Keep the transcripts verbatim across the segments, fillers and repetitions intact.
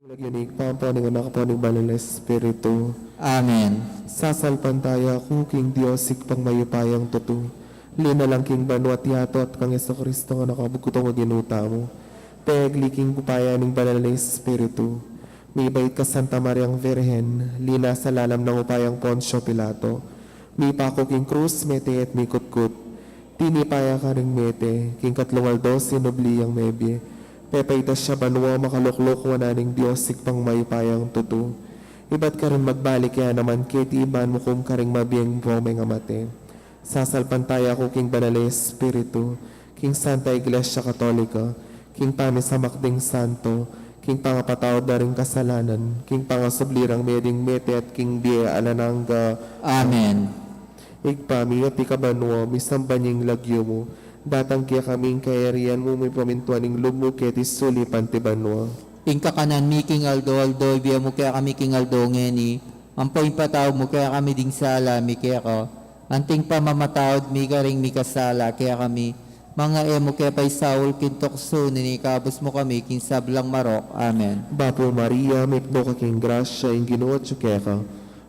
Lagyu ning Ibpa, ampo ning Anak, ampo ning Banal a Espiritu. Amen. Sasalpantaya ku king Dios, Ibpang mayupayang tutu, linalang king banua at yatu, at kang Jesucristo a anak a bugtung a Ginu tamu, pegli king upaya ning Banal a Espiritu, mibait kang Santa Mariang Virgen, linasa lalam ning upayang Poncio Pilato, mipaku king krus, mete at mikutkut. Tinipa ya karing mete, king katlung aldo sinubli yang mebie. Pepaitas ya banua, makalukluk wanan ning Dios, Ibpang mayupayang tutu. Ibat karin magbalik ya naman keti ban mukum karing mabie ampong mengamate. Sasalpantaya ku king Banal a Espiritu, king Santa Iglesia Katolika, king pamisamak ding santo, king pangapatawad da ring kasalanan, king pangasubli rang mie ding mete, at king bie alang angga. Amen. Ibpa mi, atiu ka banua, misamban ya ing lagyu mu, datang kekami ing kayarian mu, mipamintuan ing lub mu keti sulip anti banua. Ing kakanan mi king aldo-aldo ibie mu kekami king aldo ngeni, ampo ipatawad mu kekami ding sala mi keka, anti ing pamamatawad mi karing mikasala kekami, manga e mu ke paisaul king tuksu, nune ikabus mu kami king sablang marok. Amen. Bapu Maria, mipnu ka king grasya, ing Ginu atyu keka,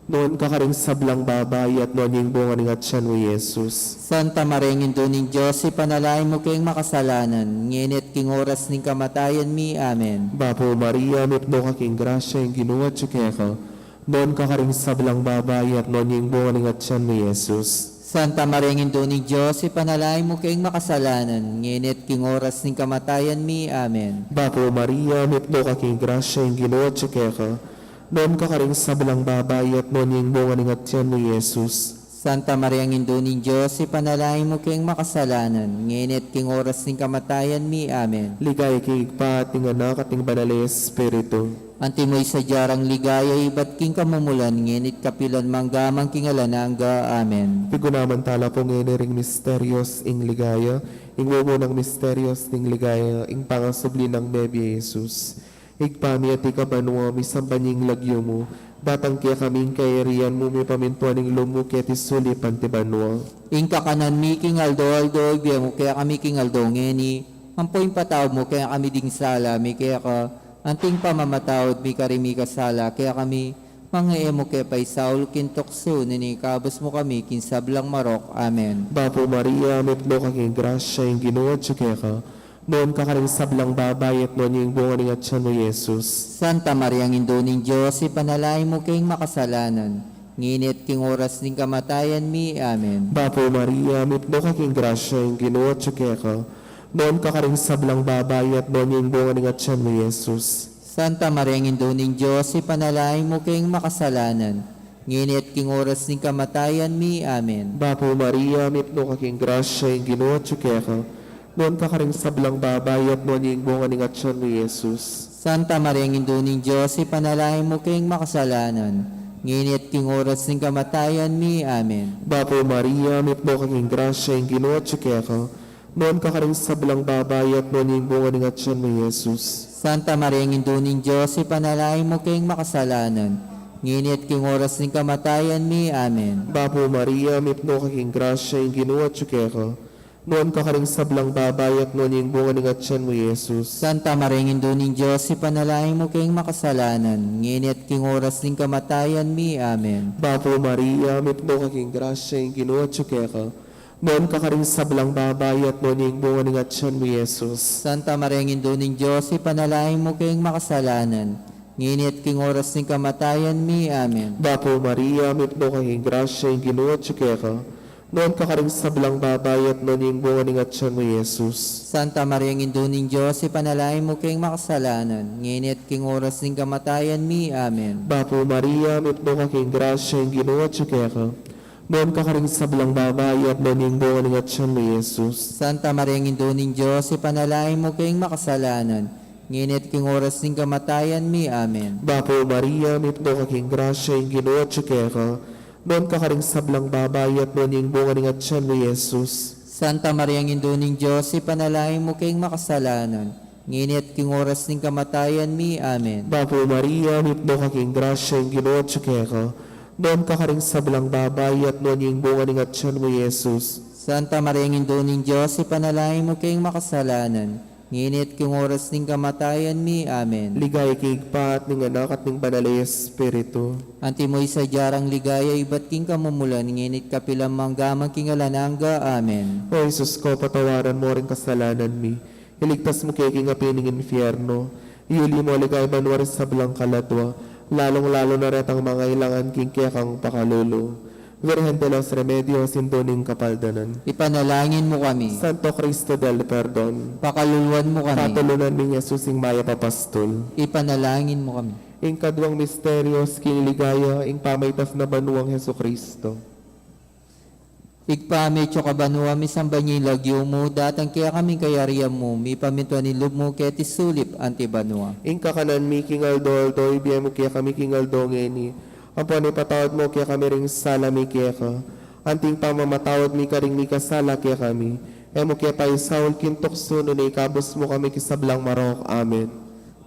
nuan ka karing sablang babai, at nuan ya ing bunga ning atyan mu, i Jesus. Santa Maria, Indu ning Dios, ipanalangin mu keng makasalanan, ngeni at king oras ning kamatayan mi. Amen. Bapu Maria, mipnu ka king grasya, ing Ginu atyu keka, nuan ka karing sablang babai, at nuan ya ing bunga ning atyan mu, i Jesus. Santa Maria, Indu ning Dios, ipanalangin mu keng makasalanan, ngeni at king oras ning kamatayan mi. Amen. Bapu Maria, mipnu ka king grasya, ing Ginu atyu keka, nuan ka karing sablang babai, at nuan ya ing bunga ning atyan mu, i Jesus. Santa Maria, Indu ning Dios, ipanalangin mu keng makasalanan, ngeni at king oras ning kamatayan mi. Amen. Ligaya king Ibpa, at king Anak, at king Banal a Espiritu. Antimo ing sadya rang ligaya, ibat king kamumulan, ngeni at kapilan man, angga man king alang angga. Amen. Piganakan tala pu ngeni ring misterios ning ligaya, ing mumunang misterios ning ligaya, ing pangasubli nang mebie i Jesus. Ibpa mi, atiu ka banua, misamban ya ing lagyu mu, datang kekami ing kayarian mu, mipamintuan ing lub mu keti sulip anti banua. Ing kakanan mi king aldo-aldo ibie mu kekami king aldo ngeni, ampo ipatawad mu kekami ding sala mi keka, anti ing pamamatawad mi karing mikasala kekami, manga e mu ke paisaul king tuksu, nune ikabus mu kami king sablang marok. Amen. Bapu Maria, mipnu ka king grasya, ing Ginu atyu keka, nuan ka karing sablang babai, at nuan ya ing bunga ning atyan mu, i Jesus. Santa Maria, Indu ning Dios, ipanalangin mu keng makasalanan, ngeni at king oras ning kamatayan mi. Amen. Bapu Maria, mipnu ka king grasya, ing Ginu atyu keka, nuan ka karing sablang babai, at nuan ya ing bunga ning atyan mu, i Jesus. Santa Maria, Indu ning Dios, ipanalangin mu keng makasalanan, ngeni at king oras ning kamatayan mi. Amen. Bapu Maria, mipnu ka king grasya, ing Ginu atyu keka, nuan ka karing sablang babai, at nuan ya ing bunga ning atyan mu, i Jesus. Santa Maria, Indu ning Dios, ipanalangin mu keng makasalanan, ngeni at king oras ning kamatayan mi. Amen. Bapu Maria, mipnu ka king grasya, ing Ginu atyu keka, nuan ka karing sablang babai, at nuan ya ing bunga ning atyan mu, i Jesus. Santa Maria, Indu ning Dios, ipanalangin mu keng makasalanan, ngeni at king oras ning kamatayan mi. Amen. Bapu Maria, mipnu ka king grasya, ing Ginu atyu keka, nuan ka karing sablang babai, at nuan ya ing bunga ning atyan mu, i Jesus. Santa Maria, Indu ning Dios, ipanalangin mu keng makasalanan, ngeni at king oras ning kamatayan mi. Amen. Bapu Maria, mipnu ka king grasya, ing Ginu atyu keka, nuan ka karing sablang babai, at nuan ya ing bunga ning atyan mu, i Jesus. Santa Maria, Indu ning Dios, ipanalangin mu keng makasalanan, ngeni at king oras ning kamatayan mi. Amen. Bapu Maria, mipnu ka king grasya, ing Ginu atyu keka, nuan ka karing sablang babai, at nuan ya ing bunga ning atyan mu, i Jesus. Santa Maria, Indu ning Dios, ipanalangin mu keng makasalanan, ngeni at king oras ning kamatayan mi. Amen. Bapu Maria, mipnu ka king grasya, ing Ginu atyu keka, nuan ka karing sablang babai, at nuan ya ing bunga ning atyan mu, i Jesus. Santa Maria, Indu ning Dios, ipanalangin mu keng makasalanan, ngeni at king oras ning kamatayan mi. Amen. Bapu Maria, mipnu ka king grasya, ing Ginu atyu keka, nuan ka karing sablang babai, at nuan ya ing bunga ning atyan mu, i Jesus. Santa Maria, Indu ning Dios, ipanalangin mu keng makasalanan, ngeni at king oras ning kamatayan mi. Amen. Bapu Maria, mipnu ka king grasya, ing Ginu atyu keka, nuan ka karing sablang babai, at nuan ya ing bunga ning atyan mu, i Jesus. Santa Maria, Indu ning Dios, ipanalangin mu keng makasalanan, Ngeni at king oras ning kamatayan mi. Amen. Ligaya king Ibpa, at ning Anak, at ning Banal a Espiritu. Antimo ing sadya rang ligaya ibat king kamumulan, ngeni at kapilan man, angga man king alang angga. Amen. O Jesus ko, patawaran mo ring kasalanan mi. Iligtas mu ke king api ning infierno. Iyuli mu king banua ring sablang kaladua, lalung-lalu na retang mangailangan king kekang pakalulu. Virgen de los Remedios, Indu ning Kapaldanan. Ipanalangin mu kami. Santo Cristo del Perdon. Pakaluluan mu kami. Patulunan ming Jesus ing mayap a pastul. Ipanalangin mu kami. Ing kaduang misterios king ligaya, ing pamaitas na banuang Jesucristo. Ibpa mi, atsu ka banua, misamban ya ing lagyu mu, datang kekami ing kayarian mu, mipamintuan ing lub mu keti sulip anti banua. Ing kakanan mi king aldo-aldo, ibie mu kekami king aldo ngeni. Ampon ipatawad mu kekami ring sala mi keka, anti ing pamamatawad mi karing mikasala kekami. E mu ke paisaul king tuksu, nune ikabus mu kami king sablang marok. Amen.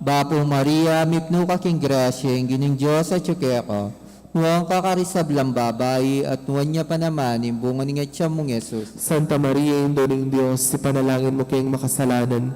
Bapu Maria, mipnu ka king grasya, ing Ginung Dios atsu keka. Nuan ka karing sablang babai, at nuan ya pa naman ing bunga ning atyan mung Jesus. Santa Maria, Indu ning Dios, ipanalangin mu keng makasalanan,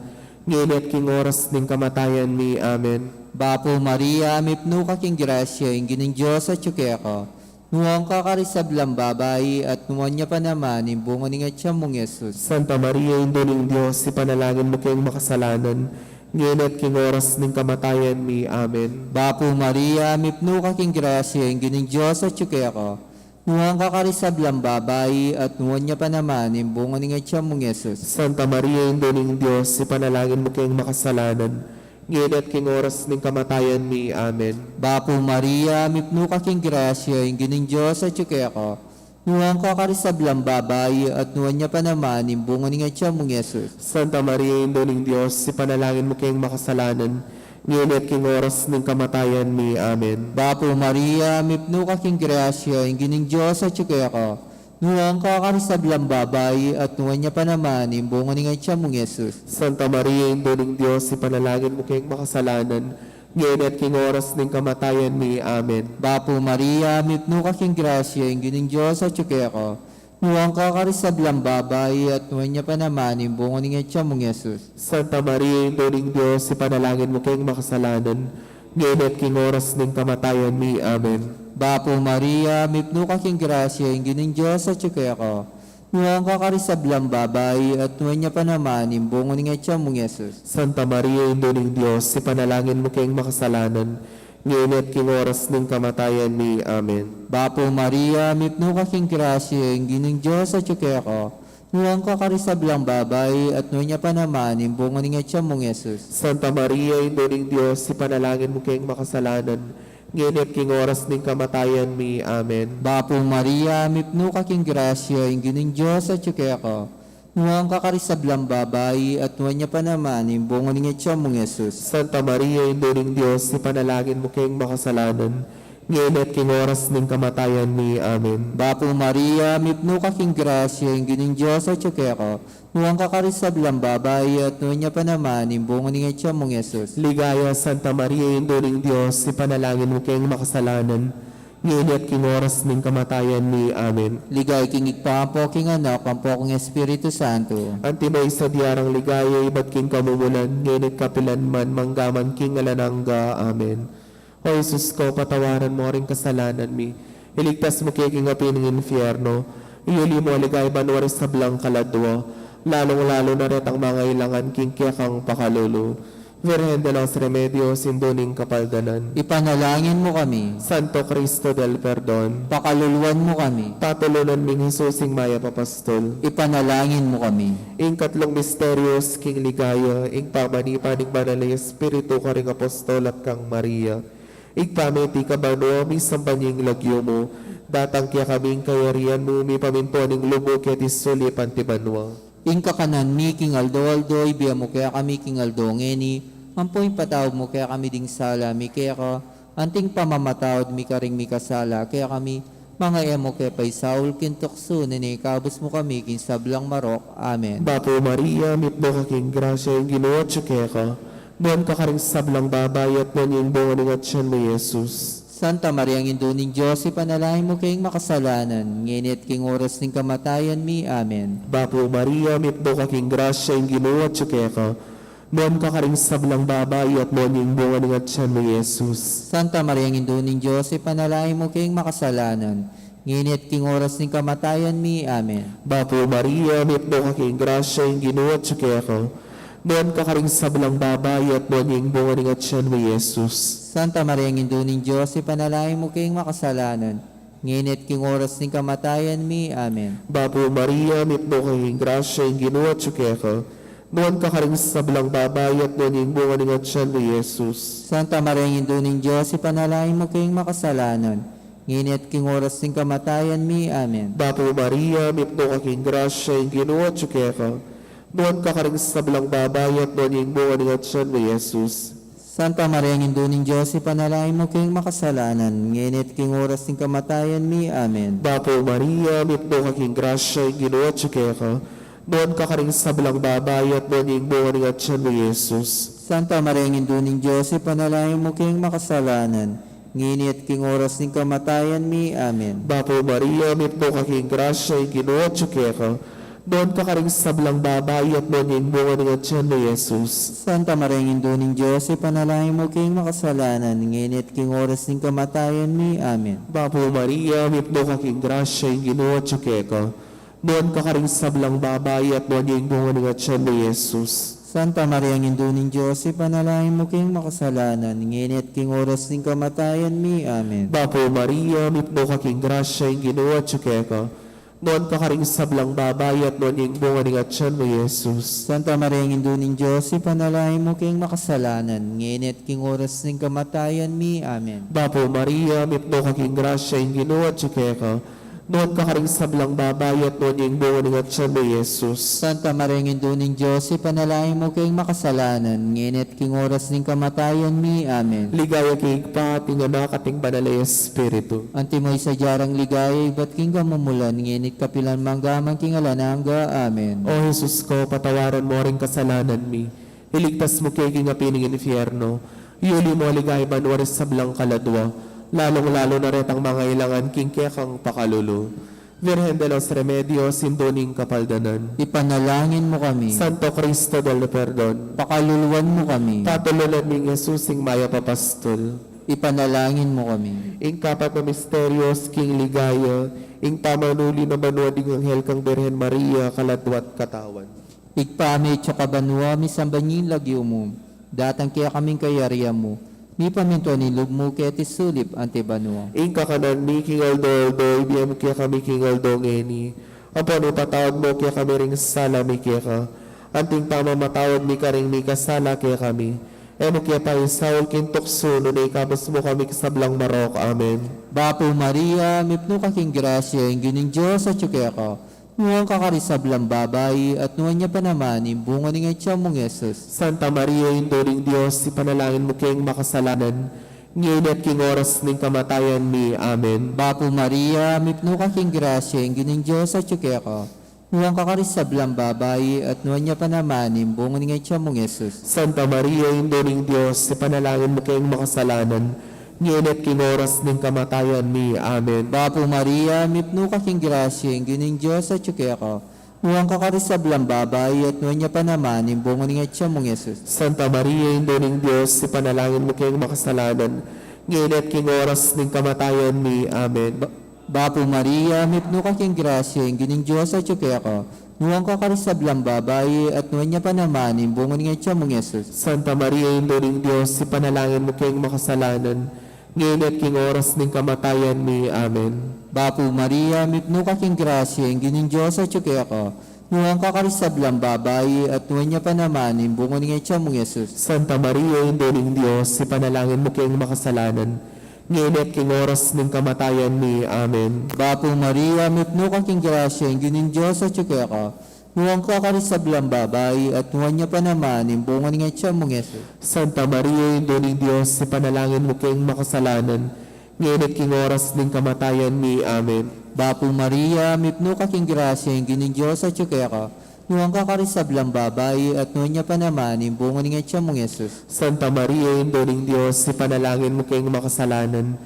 ngeni at king oras ning kamatayan mi. Amen. Bapu Maria, mipnu ka king grasya, ing Ginung Dios atsu keka. Nuan ka karing sablang babai, at nuan ya pa naman ing bunga ning atyan mung Jesus. Santa Maria, Indu ning Dios, ipanalangin mu keng makasalanan, ngeni at king oras ning kamatayan mi. Amen. Bapu Maria, mipnu ka king grasya, ing Ginung Dios atsu keka. Nuan ka karing sablang babai, at nuan ya pa naman ing bunga ning atyan mung Jesus. Santa Maria, Indu ning Dios, ipanalangin mu keng makasalanan, ngeni at king oras ning kamatayan mi. Amen. Bapu Maria, mipnu ka king grasya, ing Ginung Dios atsu keka. Nuan ka karing sablang babai, at nuan ya pa naman ing bunga ning atyan mung Jesus. Santa Maria, Indu ning Dios, ipanalangin mu keng makasalanan, ngeni at king oras ning kamatayan mi. Amen. Bapu Maria, mipnu ka king grasya, ing Ginung Dios atsu keka. Nuan ka karing sablang babai, at nuan ya pa naman ing bunga ning atyan mung Jesus. Santa Maria, Indu ning Dios, ipanalangin mu keng makasalanan, ngeni at king oras ning kamatayan mi. Amen. Bapu Maria, mipnu ka king grasya, ing Ginung Dios atsu keka. Nuan ka karing sablang babai, at nuan ya pa naman ing bunga ning atyan mung Jesus. Santa Maria, Indu ning Dios, ipanalangin mu keng makasalanan, ngeni at king oras ning kamatayan mi. Amen. Bapu Maria, mipnu ka king grasya, ing Ginung Dios atsu keka. Nuan ka karing sablang babai, at nuan ya pa naman ing bunga ning atyan mung Jesus. Santa Maria, Indu ning Dios, ipanalangin mu keng makasalanan, ngeni at king oras ning kamatayan mi. Amen. Bapu Maria, mipnu ka king grasya, ing Ginung Dios atsu keka. Nuan ka karing sablang babai, at nuan ya pa naman ing bunga ning atyan mung Jesus. Santa Maria, Indu ning Dios, ipanalangin mu keng makasalanan, ngeni at king oras ning kamatayan mi. Amen. Bapu Maria, mipnu ka king grasya, ing Ginung Dios atsu keka. Nuan ka karing sablang babai, at nuan ya pa naman ing bunga ning atyan mung Jesus. Santa Maria, Indu ning Dios, ipanalangin mu keng makasalanan, ngeni at king oras ning kamatayan mi. Amen. Bapu Maria, mipnu ka king grasya, ing Ginung Dios atsu keka. Nuan ka karing sablang babai, at nuan ya pa naman ing bunga ning atyan mung Jesus. Ligaya, Santa Maria, Indu ning Dios, ipanalangin mu keng makasalanan, ngeni at king oras ning kamatayan mi. Amen. Ligaya king Ibpa, ampo king Anak, ampo king Espiritu Santo. Antimo ing sadya rang ligaya ibat king kamumulan, ngeni at kapilan man, mangga man king alang angga. Amen. O Jesus ko, patawaran mo ring kasalanan mi. Iligtas mu ke king api ning infierno. Iyuli mu king banua ring sablang kaladua, lalung-lalu na retang mangailangan king kekang pakalulu. Virgen de los Remedios, Indu ning Kapaldanan. Ipanalangin mu kami. Santo Cristo del Perdon. Pakaluluan mu kami. Patulunan ming Jesus ing mayap a pastul. Ipanalangin mu kami. Ing katlung misterios king ligaya, ing pamanipa ning Banal a Espiritu karing apostol at kang Maria. Ibpa mi, atiu ka banua, misamban ya ing lagyu mu, datang kekami ing kayarian mu, mipamintuan ing lub mu keti sulip anti banua. Ing kakanan mi king aldo-aldo, ibie mu kekami king aldo ngeni, ampo ipatawad mu kekami ding sala mi keka, anti ing pamamatawad mi karing mikasala kekami, manga e mu ke paisaul king tuksu, nune ikabus mu kami king sablang marok. Amen. Bapu Maria, mitmu ka king grasya, ing Ginu atyu keka. Nuan ka karing sablang babai, at nuan ya ing bunga ning atyan mu, Jesus. Santa Maria, Indu ning Dios, ipanalangin mu keng makasalanan, ngeni at king oras ning kamatayan mi. Amen. Bapu Maria, mitmu ka king grasya, ing Ginu atyu keka. Nuan ka karing sablang babai, at nuan ya ing bunga ning atian mu, Jesus. Santa Maria, Indu ning Dios, ipanalangin mu keng makasalanan, ngeni at king oras ning kamatayan mi. Amen. Bapu Maria, mipnu ka king grasya, ing Ginu atyu keka. Nuan ka karing sablang babai, at nuan ya ing bunga ning atian mu, Jesus. Santa Maria, Indu ning Dios, ipanalangin mu keng makasalanan, ngeni at king oras ning kamatayan mi. Amen. Bapu Maria, mipnu ka king grasya, ing Ginu atyu keka. Nuan ka karing sablang babai, at nuan ya ing bunga ning atian mu, Jesus. Santa Maria, Indu ning Dios, ipanalangin mu keng makasalanan, ngeni at king oras ning kamatayan mi. Amen. Bapu Maria, mipnu ka king grasya, ing Ginu atyu keka. Nuan ka karing sablang babai, at nuan ya ing bunga ning atian mu, Jesus. Santa Maria, Indu ning Dios, ipanalangin mu keng makasalanan, ngeni at king oras ning kamatayan mi. Amen. Bapu Maria, mipnu ka king grasya, ing Ginu atyu keka. Nuan ka karing sablang babai, at nuan ya ing bunga ning atian mu, Jesus. Santa Maria, Indu ning Dios, ipanalangin mu keng makasalanan, ngeni at king oras ning kamatayan mi. Amen. Bapu Maria, mipnu ka king grasya, ing Ginu atyu keka. Nuan ka karing sablang babai, at nuan ya ing bunga ning atian mu, Jesus. Santa Maria, Indu ning Dios, ipanalangin mu keng makasalanan, ngeni at king oras ning kamatayan mi. Amen. Bapu Maria, mipnu ka king grasya, ing Ginu atyu keka. Nuan ka karing sablang babai, at nuan ya ing bunga ning atian mu, Jesus. Santa Maria, Indu ning Dios, ipanalangin mu keng makasalanan, ngeni at king oras ning kamatayan mi. Amen. Bapu Maria, mipnu ka king grasya, ing Ginu atyu keka. Nuan ka karing sablang babai, at nuan ya ing bunga ning atian mu, Jesus. Santa Maria, Indu ning Dios, ipanalangin mu keng makasalanan, ngeni at king oras ning kamatayan mi. Amen. Bapu Maria, mipnu ka king grasya, ing Ginu atyu keka. Nuan ka karing sablang babai, at nuan ya ing bunga ning atian mu, Jesus. Santa Maria, Indu ning Dios, ipanalangin mu keng makasalanan, ngeni at king oras ning kamatayan mi. Amen. Ligaya king Ibpa, at king Anak, at king Banal a Espiritu. Antimo ing sadya rang ligaya ibat king kamumulan, ngeni at kapilan man, angga man king alang angga. Amen. O Jesus ko, patawaran mu ring kasalanan mi, iligtas mu ke king api ning infierno, yuli mu king ligaya banua ring sablang kaladua, lalung-lalu na retang mangailangan king kekang pakalulu. Virgen de los Remedios, Indu ning Kapaldanan, ipanalangin mu kami. Santo Cristo del Perdon, pakaluluan mu kami. Patulunan ming Jesus, ing mayap a pastul, ipanalangin mu kami. Ing kapat a misteryo king ligaya, ing pamanuli na banua ding anghel kang Virgen Maria, kaladua at katawan. Ibpa mi, atsu ka banua, misamban ya ing lagyu mu, datang kekami ing kayarian mu, mipamintuan ing lub mu keti sulip anti banua. Ing kakanan mi king aldo-aldo ibie mu kekami king aldo ngeni. Ampon ipatawad mu kekami ring sala mi keka, anti ing pamamatawad mi karing mikasala kekami. E mu ke paisaul king tuksu, nune ikabus mu kami king sablang marok. Amen. Bapu Maria, mipnu ka king grasya, ing Ginung Dios atsu keka. Nuan ka karing sablang babai, at nuan ya pa naman ing bunga ning atyan mung Jesus. Santa Maria, Indu ning Dios, ipanalangin mu keng makasalanan, ngeni at king oras ning kamatayan mi. Amen. Bapu Maria, mipnu ka king grasya, ing Ginung Dios atsu keka. Nuan ka karing sablang babai, at nuan ya pa naman ing bunga ning atyan mung Jesus. Santa Maria, Indu ning Dios, ipanalangin mu keng makasalanan, ngeni at king oras ning kamatayan mi. Amen. Bapu Maria, mipnu ka king grasya, ing Ginung Dios atsu keka. Nuan ka karing sablang babai, at nuan ya pa naman ing bunga ning atyan mung Jesus. Santa Maria, Indu ning Dios, ipanalangin mu keng makasalanan, ngeni at king oras ning kamatayan mi. Amen. Ba-, Bapu Maria, mipnu ka king grasya, ing Ginung Dios atsu keka. Nuan ka karing sablang babai, at nuan ya pa naman ing bunga ning atyan mung Jesus. Santa Maria, Indu ning Dios, ipanalangin mu keng makasalanan, ngeni at king oras ning kamatayan mi. Amen. Bapu Maria, mipnu ka king grasya, ing Ginung Dios atsu keka. Nuan ka karing sablang babai, at nuan ya pa naman ing bunga ning atyan mung Jesus. Santa Maria, Indu ning Dios, ipanalangin mu keng makasalanan, ngeni at king oras ning kamatayan mi. Amen. Bapu Maria, mipnu ka king grasya, ing Ginung Dios atsu keka. Nuan ka karing sablang babai, at nuan ya pa naman ing bunga ning atyan mung Jesus. Santa Maria, Indu ning Dios, ipanalangin mu keng makasalanan, ngeni at king oras ning kamatayan mi. Amen. Bapu Maria, mipnu ka king grasya, ing Ginung Dios atsu keka. Nuan ka karing sablang babai, at nuan ya pa naman ing bunga ning atyan mung Jesus. Santa Maria, Indu ning Dios, ipanalangin mu keng makasalanan,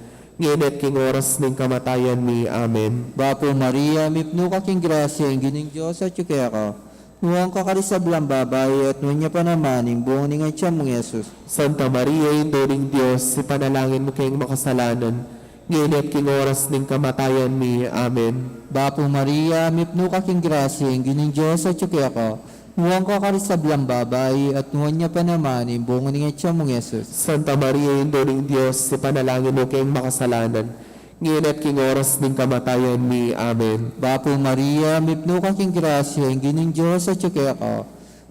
ngeni at king oras ning kamatayan mi. Amen. Bapu Maria, mipnu ka king grasya, ing Ginung Dios atsu keka. Nuan ka karing sablang babai, at nuan ya pa naman ing bunga ning atian mung Jesus. Santa Maria, Indu ning Dios, ipanalangin mu keng makasalanan, ngeni at king oras ning kamatayan mi. Amen. Bapu Maria, mipnu ka king grasya, ing Ginung Dios atyu keka. Nuan ka karing sablang babai, at nuan ya pa naman ing bunga ning atian mung Jesus. Santa Maria, Indu ning Dios, ipanalangin mu keng makasalanan, ngeni at king oras ning kamatayan mi. Amen. Bapu Maria, mipnu ka king grasya, ing Ginung Dios atyu keka.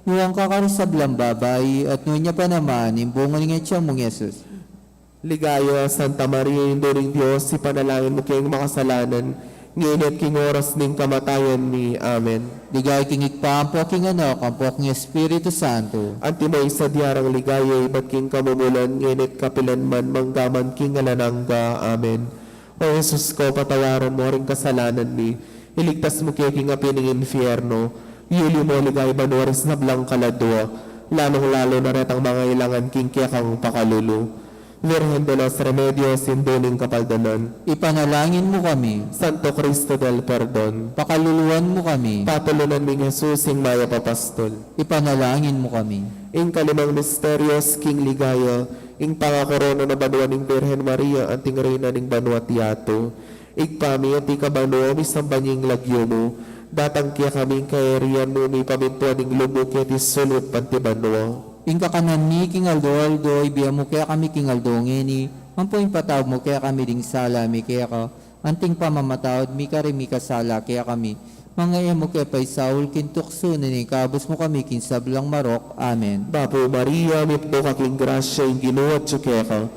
Nuan ka karing sablang babai, at nuan ya pa naman ing bunga ning atian mung Jesus. Ligaya, Santa Maria, Indu ning Dios, ipanalangin mu keng makasalanan, ngeni at king oras ning kamatayan mi. Amen. Ligaya king Ibpa, ampo king Anak, ampo king Espiritu Santo. Antimo ing sadya rang ligaya ibat king kamumulan, ngeni at kapilan man, mangga man king alang angga. Amen. O Jesus ko, patawaran mu ring kasalanan mi, iligtas mu ke king api ning infierno, iuli mu king banua ring sablang kaladua, lalung-lalu na retang mangailangan king kekang pakalulu. Virgen de los Remedios, Indu ning Kapaldanan. Ipanalangin mu kami. Santo Cristo del Perdon. Pakaluluan mu kami. Patulunan ming Jesus, ing mayap a pastol. Ipanalangin mu kami. Ing kalimang misterios king ligaya, ing pangakorona na banua ning Virgen Maria, anting Reyna ning banua at yatu. Ibpa mi, atiu ka banua, misamban ya ing lagyu mu, datang kekami ing kayarian mu, mipamintuan ing lub mu keti sulip anti banua. Ing kakanan mi king aldo-aldo, ibie mu kekami king aldo ngeni, ampo ipatawad mu kekami ding sala mi keka, anting pamamatawad mi karing mikasala kekami. Manga e mu ke paisaul king tuksu, nune ikabus mu kami king sablang marok. Amen. Bapu Maria, mipnu ka king grasya, ing Ginu atyu keka.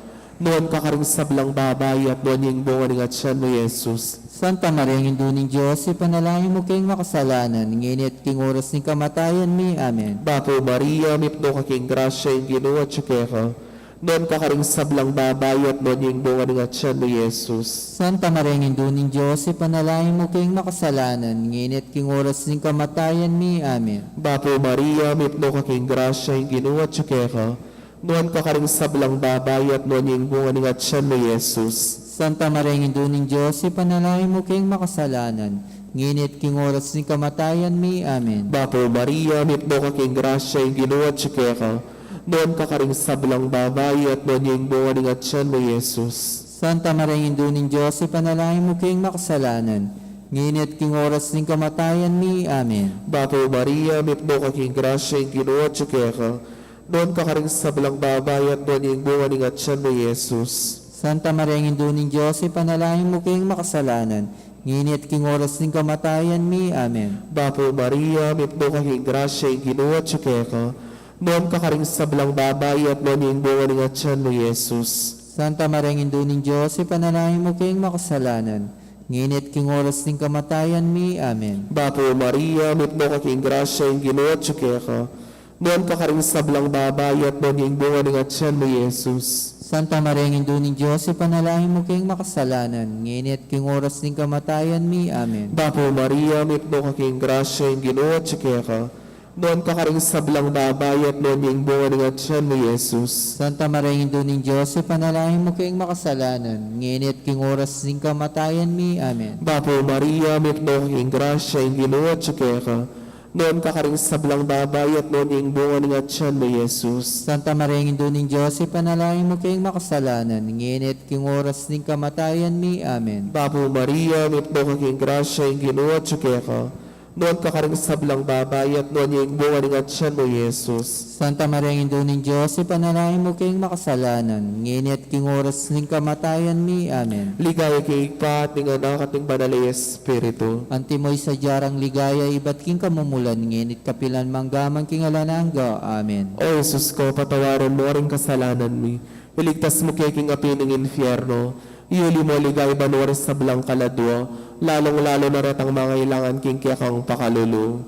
Nuan ka karing sablang babai, at nuan ya ing bunga ning atian mu, Jesus. Santa Maria, Indu ning Dios, ipanalangin mu keng makasalanan, ngeni at king oras ning kamatayan mi. Amen. Bapu Maria, mipnu ka king grasya, ing Ginu atyu keka. Nuan ka karing sablang babai, at nuan ya ing bunga ning atian mu, Jesus. Santa Maria, Indu ning Dios, ipanalangin mu keng makasalanan, ngeni at king oras ning kamatayan mi. Amen. Bapu Maria, mipnu ka king grasya, ing Ginu atyu keka. Nuan ka karing sablang babai, at nuan ya ing bunga ning atian mu, Jesus. Santa Maria, Indu ning Dios, ipanalangin mu keng makasalanan, ngeni at king oras ning kamatayan mi. Amen. Bapu Maria, mipnu ka king grasya, ing Ginu atyu keka. Nuan ka karing sablang babai, at nuan ya ing bunga ning atian mu, Jesus. Santa Maria, Indu ning Dios, ipanalangin mu keng makasalanan, ngeni at king oras ning kamatayan mi. Amen. Bapu Maria, mipnu ka king grasya, ing Ginu atyu keka. Nuan ka karing sablang babai, at nuan ya ing bunga ning atian mu, Jesus. Santa Maria, Indu ning Dios, ipanalangin mu keng makasalanan, ngeni at king oras ning kamatayan mi. Amen. Bapu Maria, mipnu ka king grasya, ing Ginu atyu keka. Nuan ka karing sablang babai, at nuan ya ing bunga ning atian mu, Jesus. Santa Maria, Indu ning Dios, ipanalangin mu keng makasalanan, ngeni at king oras ning kamatayan mi. Amen. Bapu Maria, mipnu ka king grasya, ing Ginu atyu keka. Nuan ka karing sablang babai, at nuan ya ing bunga ning atian mu, Jesus. Santa Maria, Indu ning Dios, ipanalangin mu keng makasalanan, ngeni at king oras ning kamatayan mi. Amen. Bapu Maria, mipnu ka king grasya, ing Ginu atyu keka. Nuan ka karing sablang babai, at nuan ya ing bunga ning atian mu, Jesus. Santa Maria, Indu ning Dios, ipanalangin mu keng makasalanan, ngeni at king oras ning kamatayan mi. Amen. Bapu Maria, mipnu ka king grasya, ing Ginu atyu keka. Nuan ka karing sablang babai, at nuan ya ing bunga ning atian mu, Jesus. Santa Maria, Indu ning Dios, ipanalangin mu keng makasalanan, ngeni at king oras ning kamatayan mi. Amen. Bapu Maria, mipnu ka king grasya, ing Ginu atyu keka. Nuan ka karing sablang babai, at nuan ya ing bunga ning atian mu, Jesus. Santa Maria, Indu ning Dios, ipanalangin mu keng makasalanan, ngeni at king oras ning kamatayan mi. Amen. Ligaya king Ibpa, at ning Anak, at ning Banal a Espiritu. Antimo ing sadya rang ligaya ibat king kamumulan, ngeni at kapilan man, angga man king alang angga. Amen. O Jesus ko, patawaran mu ring kasalanan mi, iligtas mu ke king api ning infierno, iuli mu king banua ring sablang kaladua, lalung-lalu na retang mangailangan king kekang pakalulu.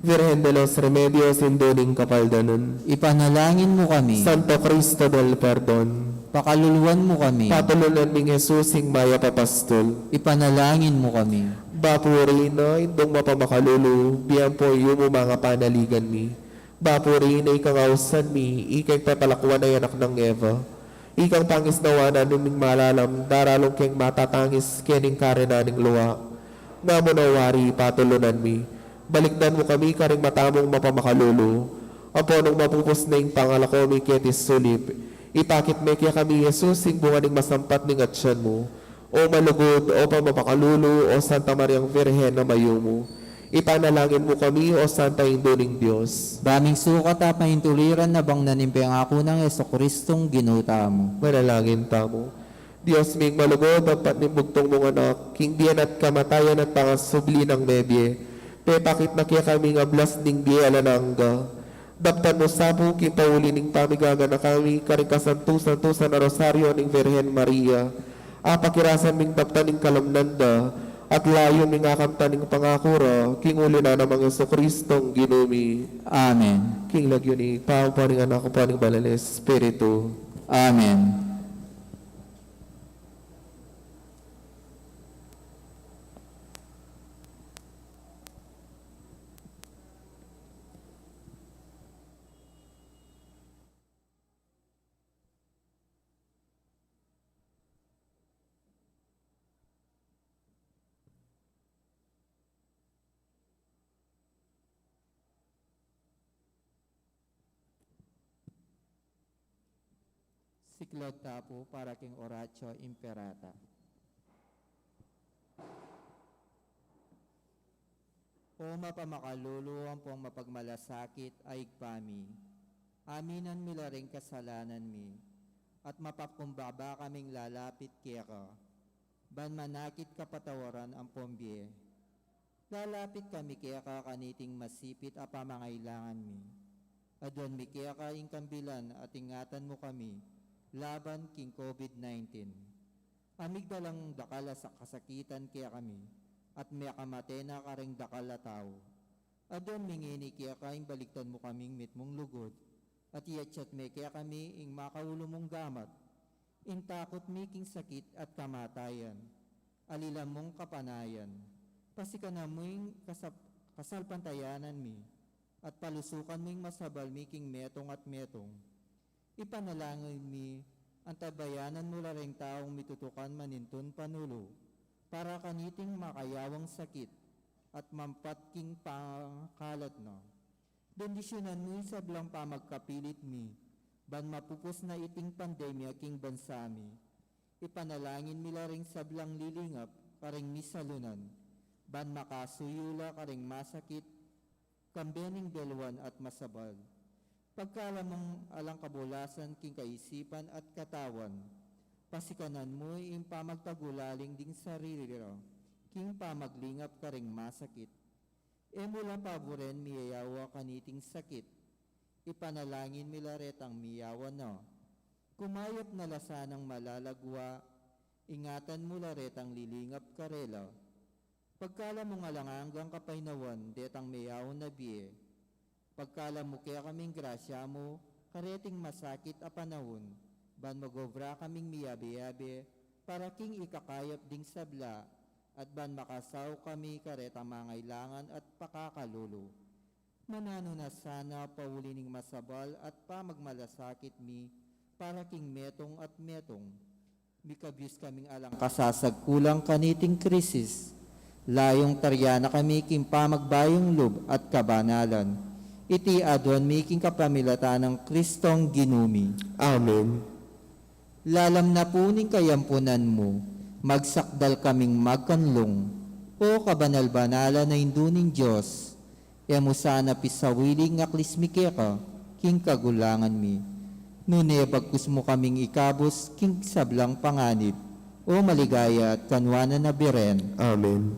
Virgen de los Remedios, Indu ning Kapaldanan. Ipanalangin mu kami. Santo Cristo del Perdon. Pakaluluan mu kami. Patulunan ming Jesus, ing mayap a pastol. Ipanalangin mu kami. Bapu Reyna, Indung mapamakalulu, bie ampon yumu ing panaligan mi. Bapu Reyna, ikang ausan mi, ika ing pepalakuan a anak nang Eva. Ikang pangisnawan na ning malalam, daralung keng matatangis keni king karinan ning lua. Nga mu na wari, patulunan mi. Balikdan mu kami karing mata mung mapamakalulu, ampo nung mapupus na ing pangalako mi keti sulip, ipakit me kekami i Jesus, ing bunga ning masampat ning atian mu. O malugud, o pamapakalulu, o Santa Mariang Virgen a mayumu, ipanalangin mu kami, o Santa Indu ning Dios. Ba ming sukat a paintuliran na bang na ning pengaku nang Jesucristong Ginu tamu. Manalangin tamu. Dios ming malugud, ampat ning bugtung mung Anak, king bie na at kamatayan at pangasubli nang mebie, pepakit na kekami ing ablas ning bie alang angga. Daptan mu sa pu king pauli ning pamigaganaka mi karing kasantu-santusan a Rosario ning Virgen Maria, apakirasan ming daptan ing kalamnan da, at layun ming akamtan ing pangaku ra, king uli na nang Jesucristong Ginu mi. Amen. King lagyu ning Ibpa, ampo ning Anak, ampo ning Banal a Espiritu. Amen. Siklaud ta pu para king Oratio Imperata. O mapamakalulu ampong mapagmalasakit a Ibpa mi, aminan mi la ring kasalanan mi, at mapakumbaba kaming lalapit keka, ban manakit kapatawaran ampong bie. Lalapit kami keka kaniting masipit a pamangailangan mi. Aduan mi keka ing kambilan at ingatan mu kami laban king COVID nineteen. A migdalang dakal a sa-, kasakitan kekami, at mekamate na karing dakal a tau. Aduan mi ngeni keka ing balikdan mu kaming mitmung lugud, at iatyat me kekami ing makaulu mung gamat, ing takut mi king sakit at kamatayan, alilan mung kapanayan. Pasikanan mu ing kasap-, kasalpantayanan mi, at palusukan mu ing masabal mi king metung at metung. Ipanalangin mi, antabayanan mu la ring taung mitutukan manintun panulu, para kaniting makayawang sakit, at mampat king pangakalat na. Bendisyunan mu ing sablang pamagkapilit mi, ban mapupus na iting pandemya king bansa mi. Ipanalangin mi la ring sablang lilingap karing misalunan, ban makasuyu la karing masakit, kambe ning beluan at masabal. Pagkalub mung alang kabulasan king kaisipan at katawan, pasikanan mu ing pamagpagulaling ding sarili ra, king pamaglingap karing masakit. E mu la paburen miyayawa kaniting sakit, ipanalangin mi la retang miyayawa na. Kumayap na la sanang malalagwa, ingatan mu la retang lilingap karela. Pagkalub mung alang anggang kapaynawan detang meyaun a bie. Pagkalub mu kekaming grasya mu, kareting masakit a panaun, ban mag-obra kaming miyabe-yabe, para king ikakayap ding sabla, at ban makasaup kami karetang mangailangan at pakakalulu. Mananu na sana pauli ning masabal at pamagmalasakit mi, para king metung at metung. Mikabyus kaming alang kasasagkulan kaniting krisis. Layung taryan na kami king pamagbayung lub at kabanalan. Iti aduan mi king kapamilatan nang Kristong Ginu mi. Amen. Lalam na pu ning kayampunan mu, magsakdal kaming magkanlung, O kabanal-banalan a Indu ning Dios, e mu sana pisawili ing aklis mi keka, king kagulangan mi. Nune bagkus mu kaming ikabus, king sablang panganib, O maligaya at kanuanan a Birhen. Amen.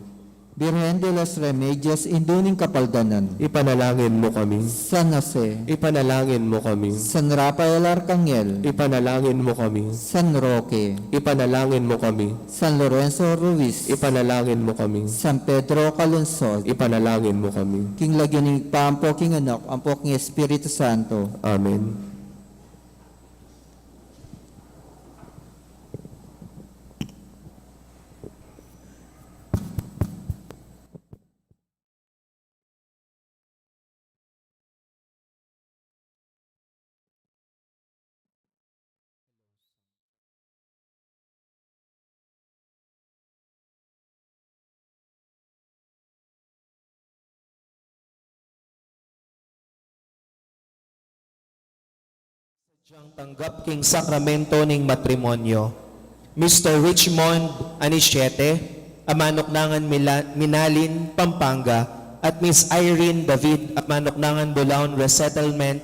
Birhen de los Remedios, Indu ning Kapaldanan. Ipanalangin mu kami. San Jose. Ipanalangin mu kami. San Rafael Arcangel. Ipanalangin mu kami. San Roque. Ipanalangin mu kami. San Lorenzo Ruiz. Ipanalangin mu kami. San Pedro Calungsod. Ipanalangin mu kami. King lagyu ning Ibpa, ampo king Anak, ampo king Espiritu Santo. Amen. Tanggap king sakramento ning matrimonyo. Mister Richmond Anisiete, a manuknangan Mila-, Minalin, Pampanga, at Miss Irene David, a manuknangan Bulaon Resettlement,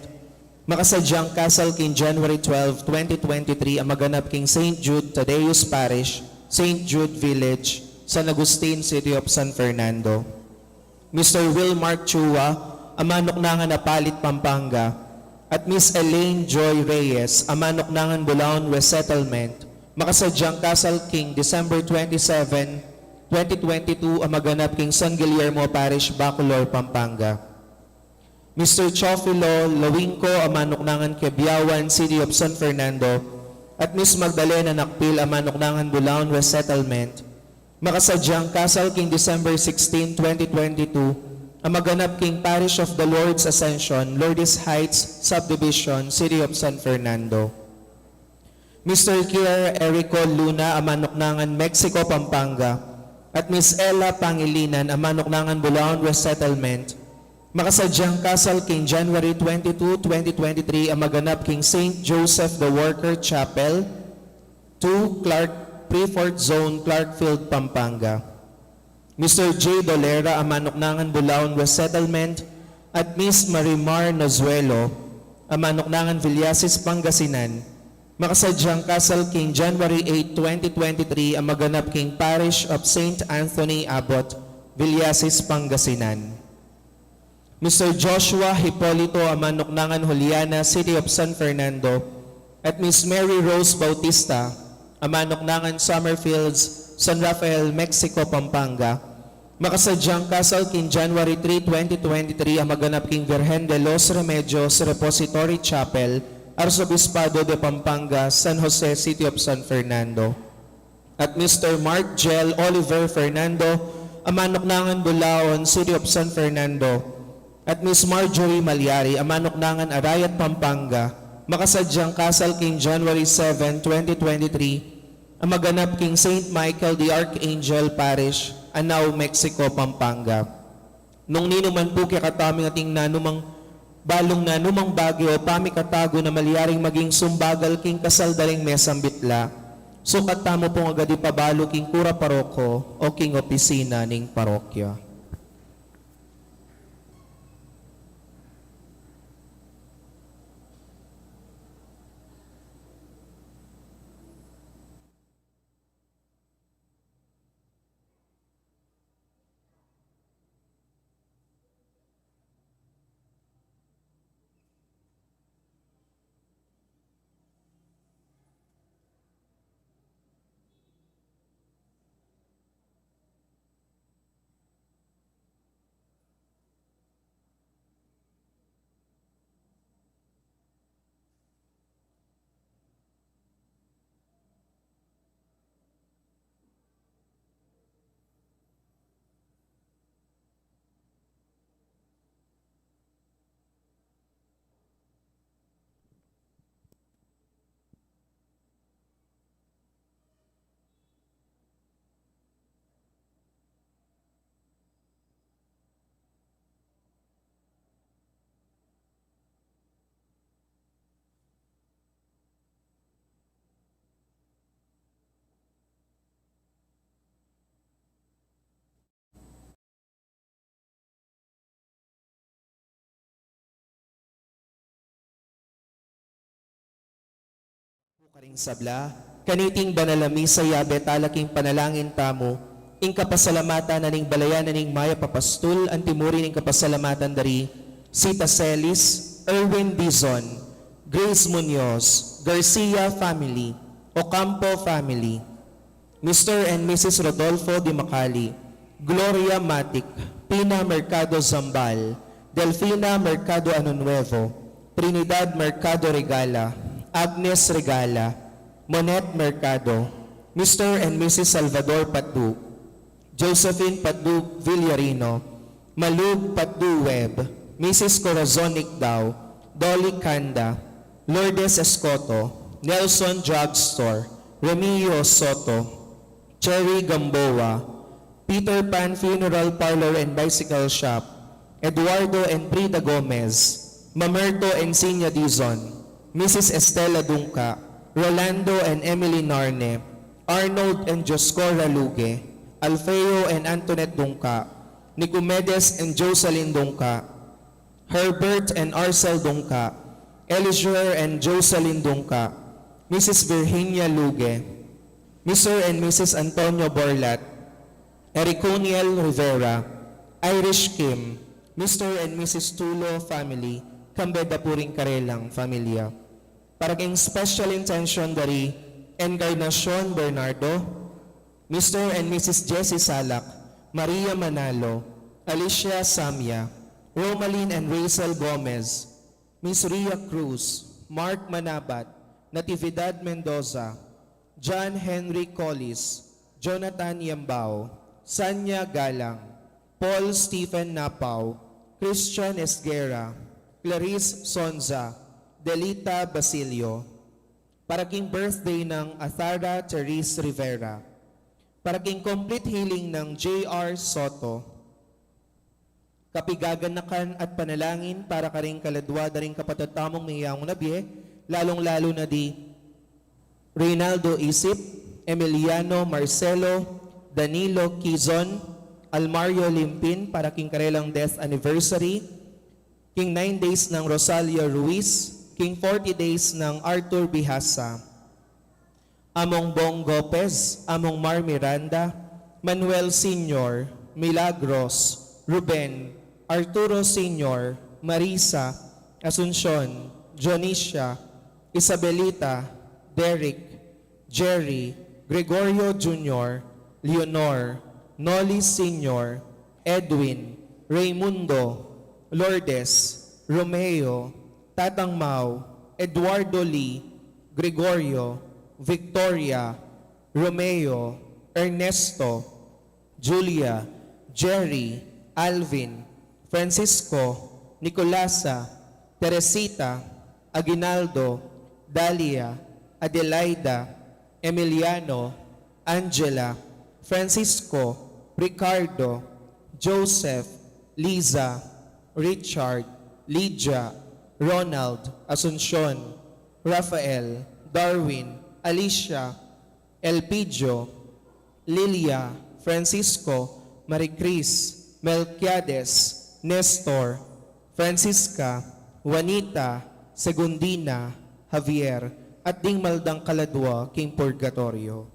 makasadyang kasal king January twelve, twenty twenty-three, a maganap king Saint Jude Thaddeus Parish, Saint Jude Village, San Agustin, City of San Fernando. Mister Will Mark Chua, a manuknangan Apalit, Pampanga, at Miss Elaine Joy Reyes, a manuknangan Bulaon Resettlement, makasadyang kasal king December twenty-seven, twenty twenty-two, a maganap king San Guillermo Parish, Bacolor, Pampanga. Mister Chofilo Lawingco, a manuknangan Quebiawan, City of San Fernando, at Miss Magdalena Nakpil, a manuknangan Bulaon Resettlement, makasadyang kasal king December sixteen, twenty twenty-two, a maganap king Parish of the Lord's Ascension, Lourdes Heights Subdivision, City of San Fernando. Mister Kier Erico Luna, a manuknangan Mexico, Pampanga, at Miss Ella Pangilinan, a manuknangan Bulaon Resettlement, makasadyang kasal king January twenty-two, twenty twenty-three, a maganap king Saint Joseph the Worker Chapel, two Clark, Preforth Zone, Clarkfield, Pampanga. Mister J Dolera, a manuknangan Bulaon Resettlement, at Miss Marimar Nozuelo, a manuknangan Villasis, Pangasinan, makasadyang kasal king January eight, twenty twenty-three, a maganap king Parish of Saint Anthony Abbot, Villasis, Pangasinan. Mister Joshua Hipolito, a manuknangan Juliana, City of San Fernando, at Miss Mary Rose Bautista, a manuknangan Summerfields, San Rafael, Mexico, Pampanga, makasadyang kasal king January three, twenty twenty-three, a maganap king Virgen de los Remedios Repository Chapel, Arzobispado de Pampanga, San Jose, City of San Fernando. At Mister Mark Jel Oliver Fernando, a manuknangan Bulaon, City of San Fernando, at Miss Marjorie Malyari, a manuknangan Arayat, Pampanga, makasadyang kasal king January seven, twenty twenty-three, a maganap king Saint Michael the Archangel Parish, Anao, Mexico, Pampanga. Nung ninuman pu kekatamu ing atin nanumang balung nanumang bage o pamikatagu na malyaring maging sumbagal king kasal da ring mesambit la, sukat tamu pung agad ipabalu king kura paroko o king opisina ning parokya. Karing sabla, kaniting banal a misa, yabe tala king panalangin tamu ing kapasalamatan na ning balayan na ning Mayap a Pastul, antimuri ning kapasalamatan da ri Sita Celis, Erwin Dizon, Grace Munoz, Garcia family, Ocampo family, Mister and Missus Rodolfo Di Macali, Gloria Matic, Pina Mercado Zambal, Delfina Mercado Anunuevo, Trinidad Mercado Regala, Agnes Regala, Monette Mercado, Mister and Missus Salvador Patdu, Josephine Patdu Villarino, Malug Patdu Webb, Missus Corazon Nicdao, Dolly Canda, Lourdes Escoto, Nelson Drugstore, Remio Soto, Cherry Gamboa, Peter Pan Funeral Parlor and Bicycle Shop, Eduardo and Frida Gomez, Mamerto and Sinya Dizon, Missus Estela Dungca, Rolando and Emily Narne, Arnold and Dioscora Luge, Alfeo and Antoinette Dungca, Nicomedes and Jocelyn Dungca, Herbert and Arcel Dungca, Elizur and Jocelyn Dungca, Missus Virginia Luge, Mister and Missus Antonio Borlat, Ericoniel Rivera, Irish Kim, Mister and Missus Tulo family, kambe da pu ring karelang familia. Para king special intention da ri Encarnacion Bernardo, Mister and Missus Jessie Salak, Maria Manalo, Alicia Samia, Romalyn and Rachel Gomez, Miss Ria Cruz, Mark Manabat, Natividad Mendoza, John Henry Collis, Jonathan Yambao, Sanya Galang, Paul Stephen Napao, Christian Esguerra, Clarice Sonza, Delita Basilio, para king birthday nang Athara Therese Rivera, para king complete healing nang J R Soto, kapigaganakan at panalangin para karing kaladwa da ring kapatad tamung miyang nabie, lalung-lalu na di Reynaldo Isip, Emiliano Marcelo, Danilo Quizon, Almario Limpin para king karelang death anniversary, king nine days nang Rosalia Ruiz, king forty days nang Arthur Bihasa. Among Bong Gopez, Among Mar Miranda, Manuel Senior, Milagros, Ruben, Arturo Senior, Marisa, Asuncion, Dionisia, Isabelita, Derek, Jerry, Gregorio Junior, Leonor, Noli Senior, Edwin, Raymundo, Lourdes, Romeo, Tatang Mau, Eduardo Lee, Gregorio, Victoria, Romeo, Ernesto, Julia, Jerry, Alvin, Francisco, Nicolasa, Teresita, Aguinaldo, Dalia, Adelaida, Emiliano, Angela, Francisco, Ricardo, Joseph, Liza, Richard, Lydia, Ronald, Asuncion, Rafael, Darwin, Alicia, Elpidio, Lilia, Francisco, Maricris, Melquiades, Nestor, Francisca, Juanita, Segundina, Javier, at ding mal dang kaladwa king purgatorio.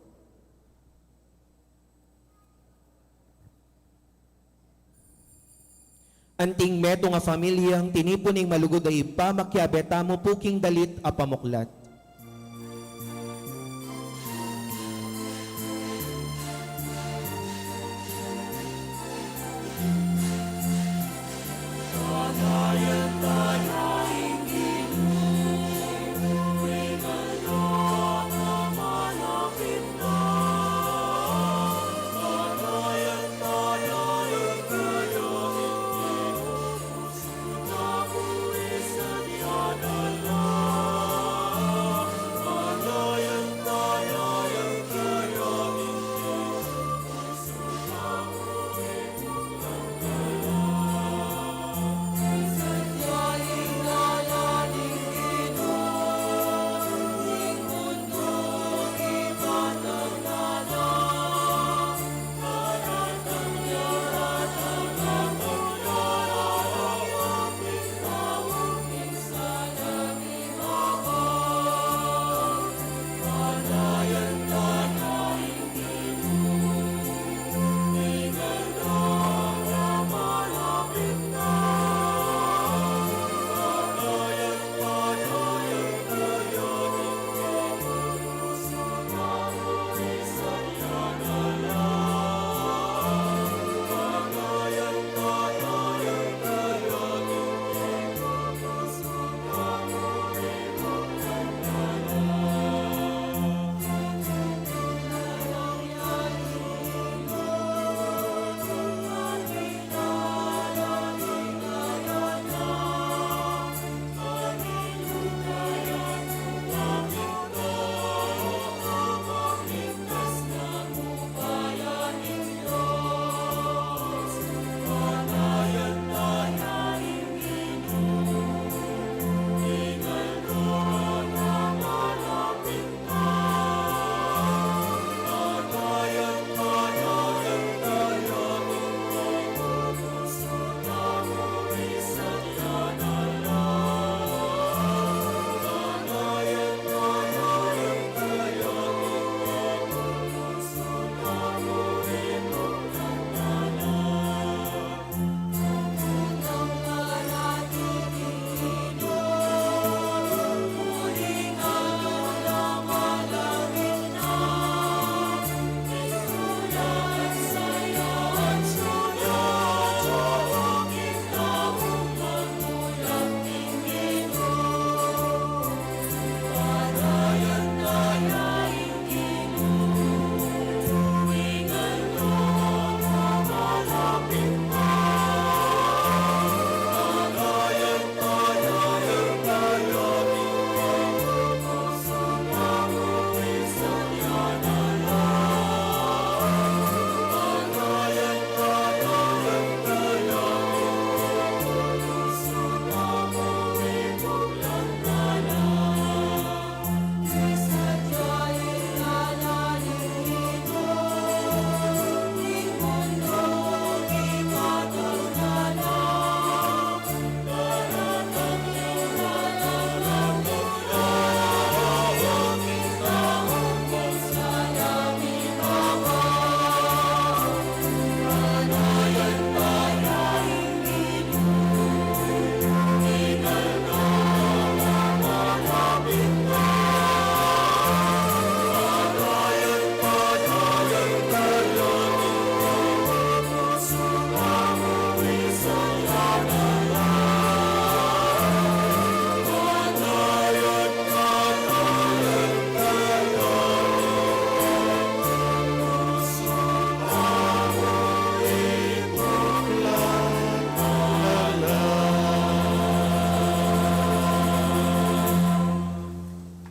Anting metung a familiang tinipun ning malugud a Ibpa, makiabe tamu pu king dalit a pamuklat.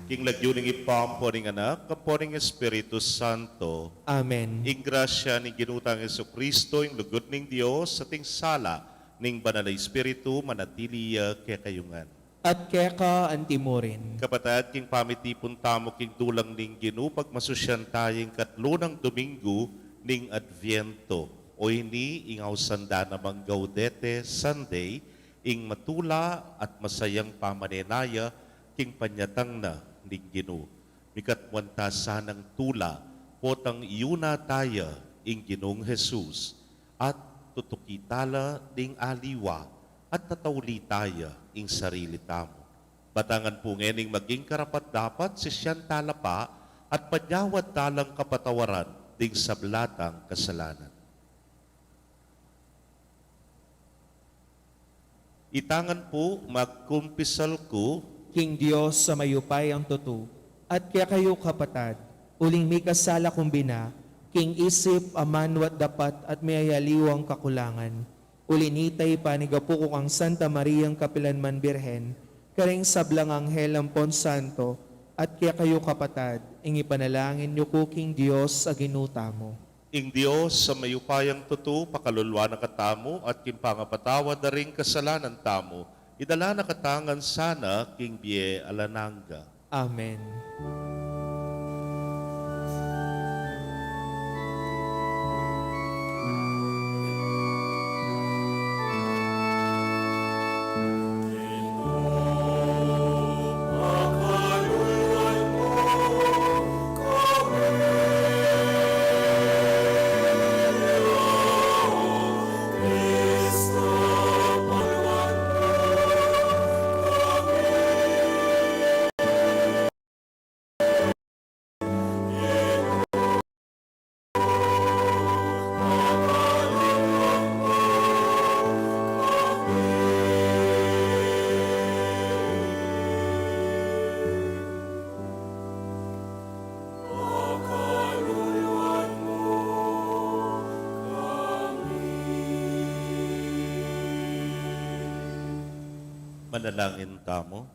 King lagyu ning Ibpa, ampo ning Anak, ampo ning Espiritu Santo. Amen. Ing grasya ning Ginu tang Jesucristo, ing lugud ning Dios, at ing sala ning Banal a Espiritu, manatili ya kekayu ngan. At keka antimurin. Kapatad, king pamitipun tamu king dulang ning Ginu, pagmasusyan taya ing katlu nang Domingo ning Adviento. O ini, ing ausan da namang Gaudete Sunday, ing matula at masayang pamanenaya king panyatang na ning Ginu. Mikatmuan ta sanang tula, potang iyuna taya ing Ginung Jesus, at tutuki tala ding aliwa, at tatauli taya ing sarili tamu. Batangan pu ngening maging karapat-dapat, sisian tala pa, at panyawad talang kapatawaran ding sabla tang kasalanan. Ita ngan pu, magkumpisal ku king Dios a mayupayang tutu, at kekayu kapatad, uling mikasala kung bina, king isip, amanu at dapat, at miyayaliwang kakulangan. Uli nita, ipanigapu ku kang Santa Mariang kapilanman Birhen, karing sablang anghel ampon santo, at kekayu kapatad, ing ipanalangin yu ku king Dios a Ginu tamu. Ing Dios a mayupayang tutu, pakaluluan na katamu, at king pangapatawad da ring kasalanan tamu, idala na kata ngan sana king bie alang angga. Amen. Manalangin tamu.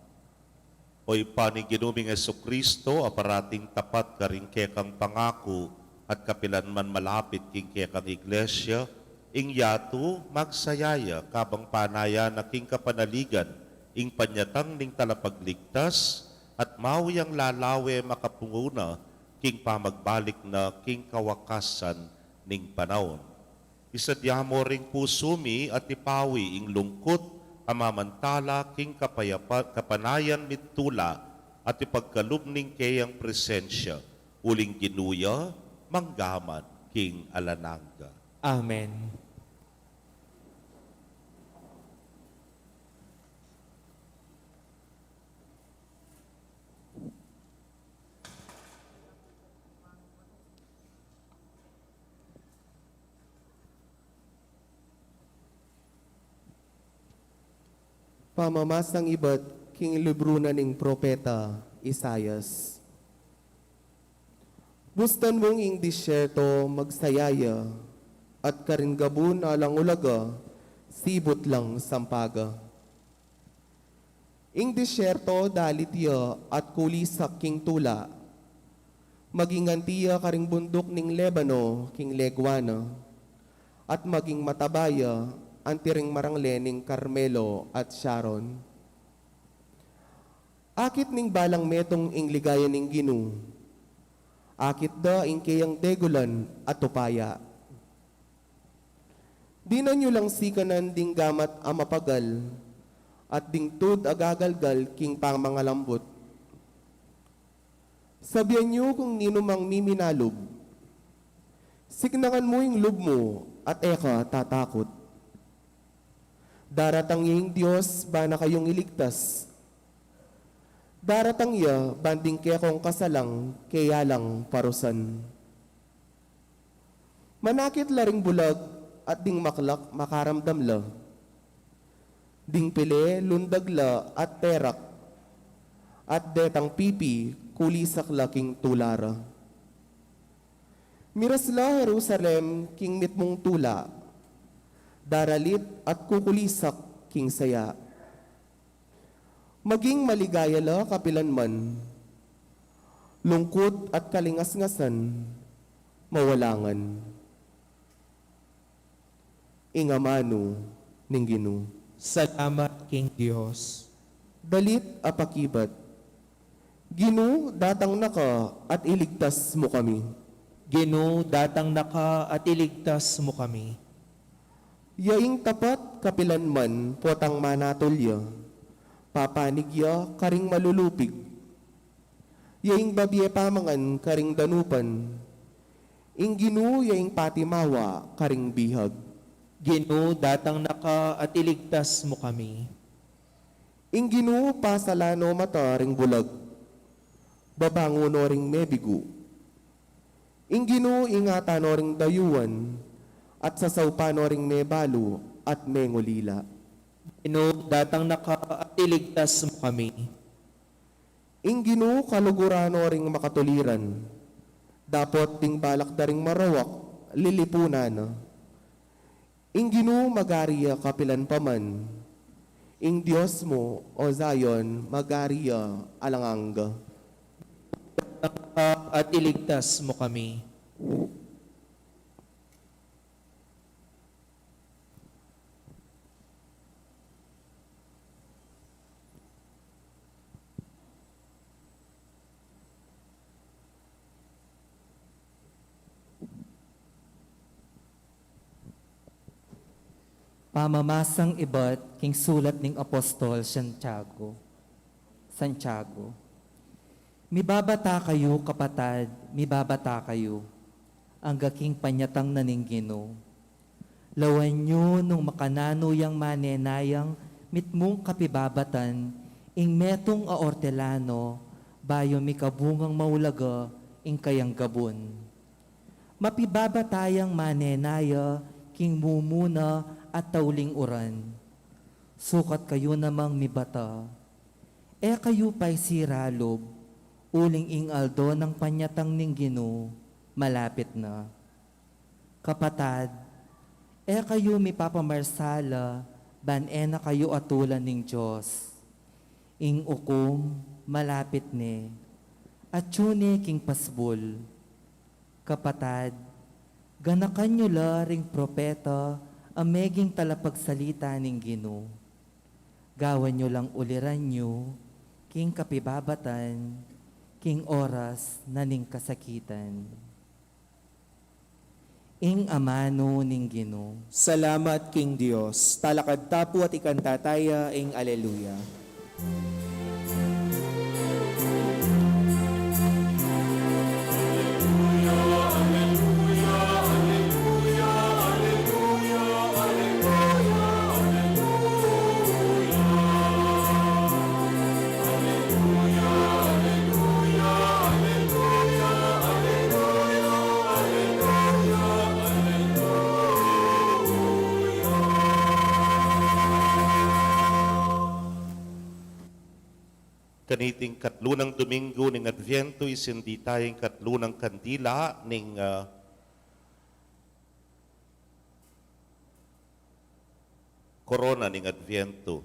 O Ibpa ning Ginu ming Jesucristo, a parating tapat karing kekang pangaku at kapilanman malapit king kekang Iglesia, ing yatu magsaya ya kabang panaya na king kapanaligan ing panyatang ning Talapagligtas, at mauyang lalawe makapunguna king pamagbalik na king kawakasan ning panaun. Isadya mu ring pusu mi at ipawi ing lungkut, a mamantala king kapayapa-, kapanayan mit tula, at ipagkalub ning keyang presensya, uling Ginu ya, mangga man king alang angga. Amen. Pamamasang ibat king libru na ning propeta Isaias. Bustan mung ing disyerto magsaya ya, at karing gabun alang ulaga, sibut lang sampaga. Ing disyerto dalit ya at kulisak king tula. Maging anti ya karing bunduk ning Lebano king legua na, at maging mataba ya anti ring marangle ning Carmelo at Sharon. Akit ning balang metung ing ligaya ning Ginu. Akit da ing keyang degulan at upaya. Dinan yu lang sikanan ding gamat a mapagal, at ding tud a gagalgal king pamangalambut. Sabian yu kung ninu mang miminalub, siknangan mu ing lub mu at e ka tatakut. Daratang ya ing Dios ban na kayung iligtas. Daratang ya ban ding kekong kasalang keya lang parusan. Manakit la ring bulag at ding maklak makaramdam la. Ding pile lundag la at terak, at detang pipi kulisak la king tula ra. Miras la Jerusalem king mitmung tula, daralit at kukulisak king saya. Maging maligaya la kapilanman, Lungkut at kalingasngasan, mawalangan. Ing amanu ning Ginu. Salamat king Dios. Dalit a pakibat. Ginu, datang na ka at iligtas mu kami. Ginu, datang na ka at iligtas mu kami. Ya ing tapat kapilan man potang manatul ya, papanig ya karing malulupig. Ya ing babie pamangan karing danupan. Ing Ginu ya ing patimawa karing bihag. Ginu, datang na ka at iligtas mu kami. Ing Ginu, pasala no mata ring bulag, babangun no ring mebigu. Ing Ginu, ingatan no ring dayuan, at sasaupan no ring mebalu at mengulila. Ginu, datang na ka at iligtas mu kami. Ing Ginu, kaluguran no ring makatuliran, dapot ding balak da ring marawak, lilipunan na. Ing Ginu, magari ya kapilan pa man. Ing Dios mu, o Zion, magari ya alang angga. At iligtas mu kami. Pamamasang ibat king sulat ning Apostol Santiago. Santiago. Mibabata kayu, kapatad, mibabata kayu, angga king panyatang na ning Ginu. Lawan yu nung makananu yang manenayang mitmung kapibabatan ing metung a ortelano, bayu mikabungang maulaga ing kayang gabun. Mapibabata yang manenaya king mumuna at tauling uran. Sukat kayu namang mibata. E kayu paisiralub, uling ing aldo nang panyatang ning Ginu malapit na. Kapatad, e kayu mipapamarsala ban e na kayu atulan ning Dios. Ing ukum malapit ne, atyu ne king pasbul. Kapatad, ganakan yu la ring propeta a meging talapagsalita ning Ginu. Gawan yu lang uliran yu king kapibabatan, king oras na ning kasakitan. Ing amanu ning Ginu. Salamat king Dios. Talakad ta pu at ikanta taya ing Aleluya. Kaniting katlu nang Domingo ning Adviento, isindi taya ing katlu nang kandila ning, ah, korona ning Adviento.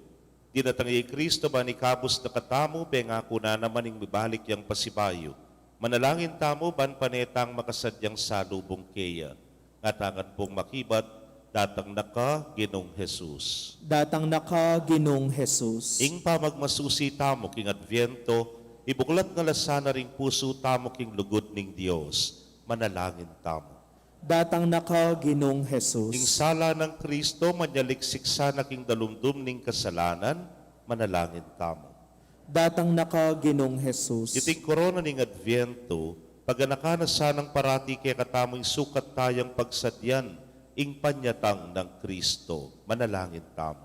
Dinatang ya i Kristo ban ikabus na katamu, benga ku na naman ing mibalik yang pasibayu. Manalangin tamu ban pane tang makasadyang salubung keya. Ngatangan pung makibat, datang na ka, Ginung Jesus. Datang na ka, Ginung Jesus. Ing pamagmasusi tamu king Adviento, ibuklat na la sana ring pusu tamu king lugud ning Dios. Manalangin tamu. Datang na ka, Ginung Jesus. Ing sala nang Kristo, manyaliksik sana king dalumdum ning kasalanan, manalangin tamu. Datang na ka, Ginung Jesus. Iting korona ning Adviento, paganakan na sanang parati kekatamu ing sukat tayang pagsadyan ing panyatang nang Kristo. Manalangin tamu.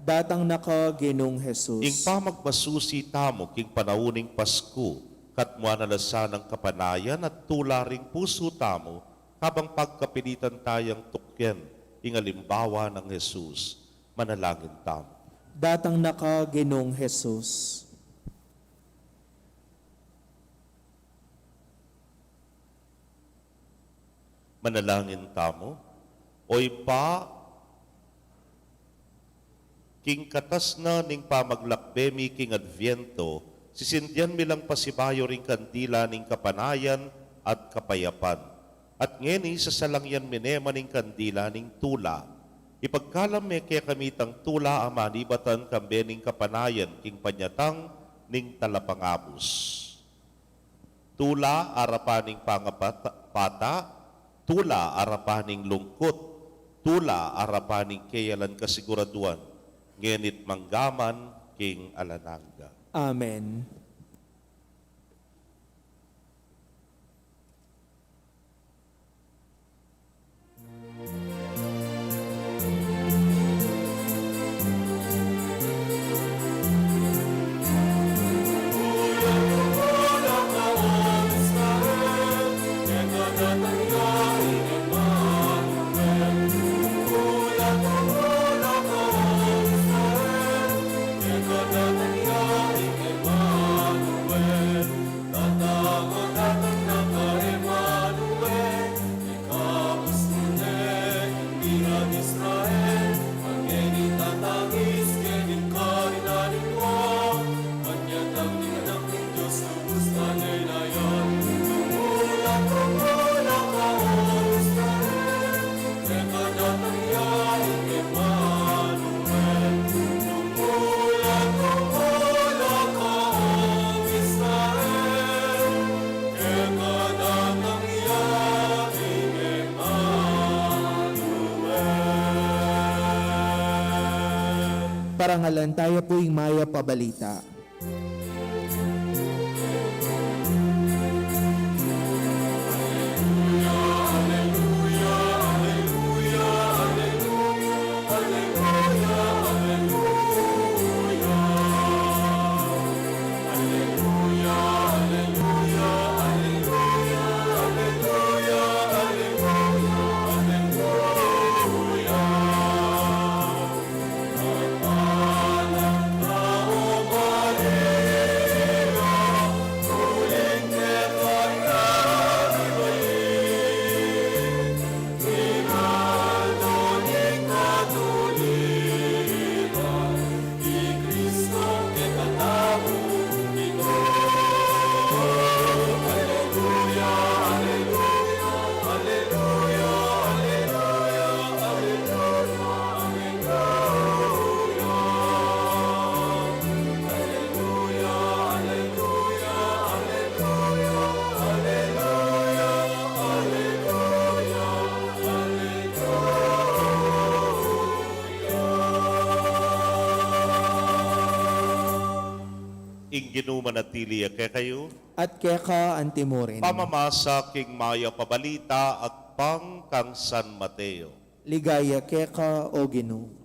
Datang na ka, Ginung Jesus. Ing pamagmasusi tamu king panaun ning Pasku, katmuan na la sanang kapanayan at tula ring pusu tamu, kabang pagkapilitan tayang tukyan ing alimbawa nang Jesus. Manalangin tamu. Datang na ka, Ginung Jesus. Manalangin tamu. O Ibpa, king katas na ning pamaglakbe mi king Adviento, Sisindian mi lang pasibayu ring kandila ning kapanayan at kapayapan. At ngeni, sasalangyan mi ne man ing kandila ning tula. Ipagkalam me kekami itang tula a manibatan kambe ning kapanayan king panyatang ning talapangabus. Tula arapan ning pangapata, tula arapan ning lungkut, tula arapan ning keyalan kasiguraduan, ngeni't manggaman king alang angga. Amen. Parangalan taya pu ing mayap a balita. Ing Ginu manatili ya kekayu. At keka antimurin. Pamamasa king mayap a balita agpang kang San Mateo. Ligaya keka, O Ginu.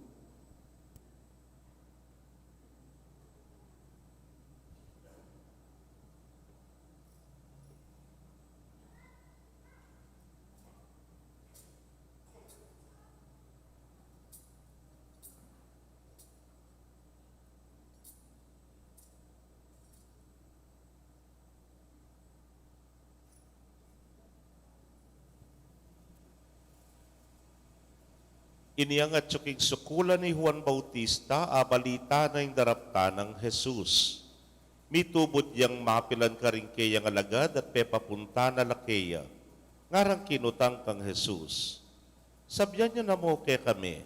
Inyang atyu king sukulan i Juan Bautista, abalita na ing daraptan nang Jesus. Mitubud yang mapilan karing keyang alagad at pepapunta na la keya. Ngarang kinutang kang Jesus, "Sabian yu na mu kekami,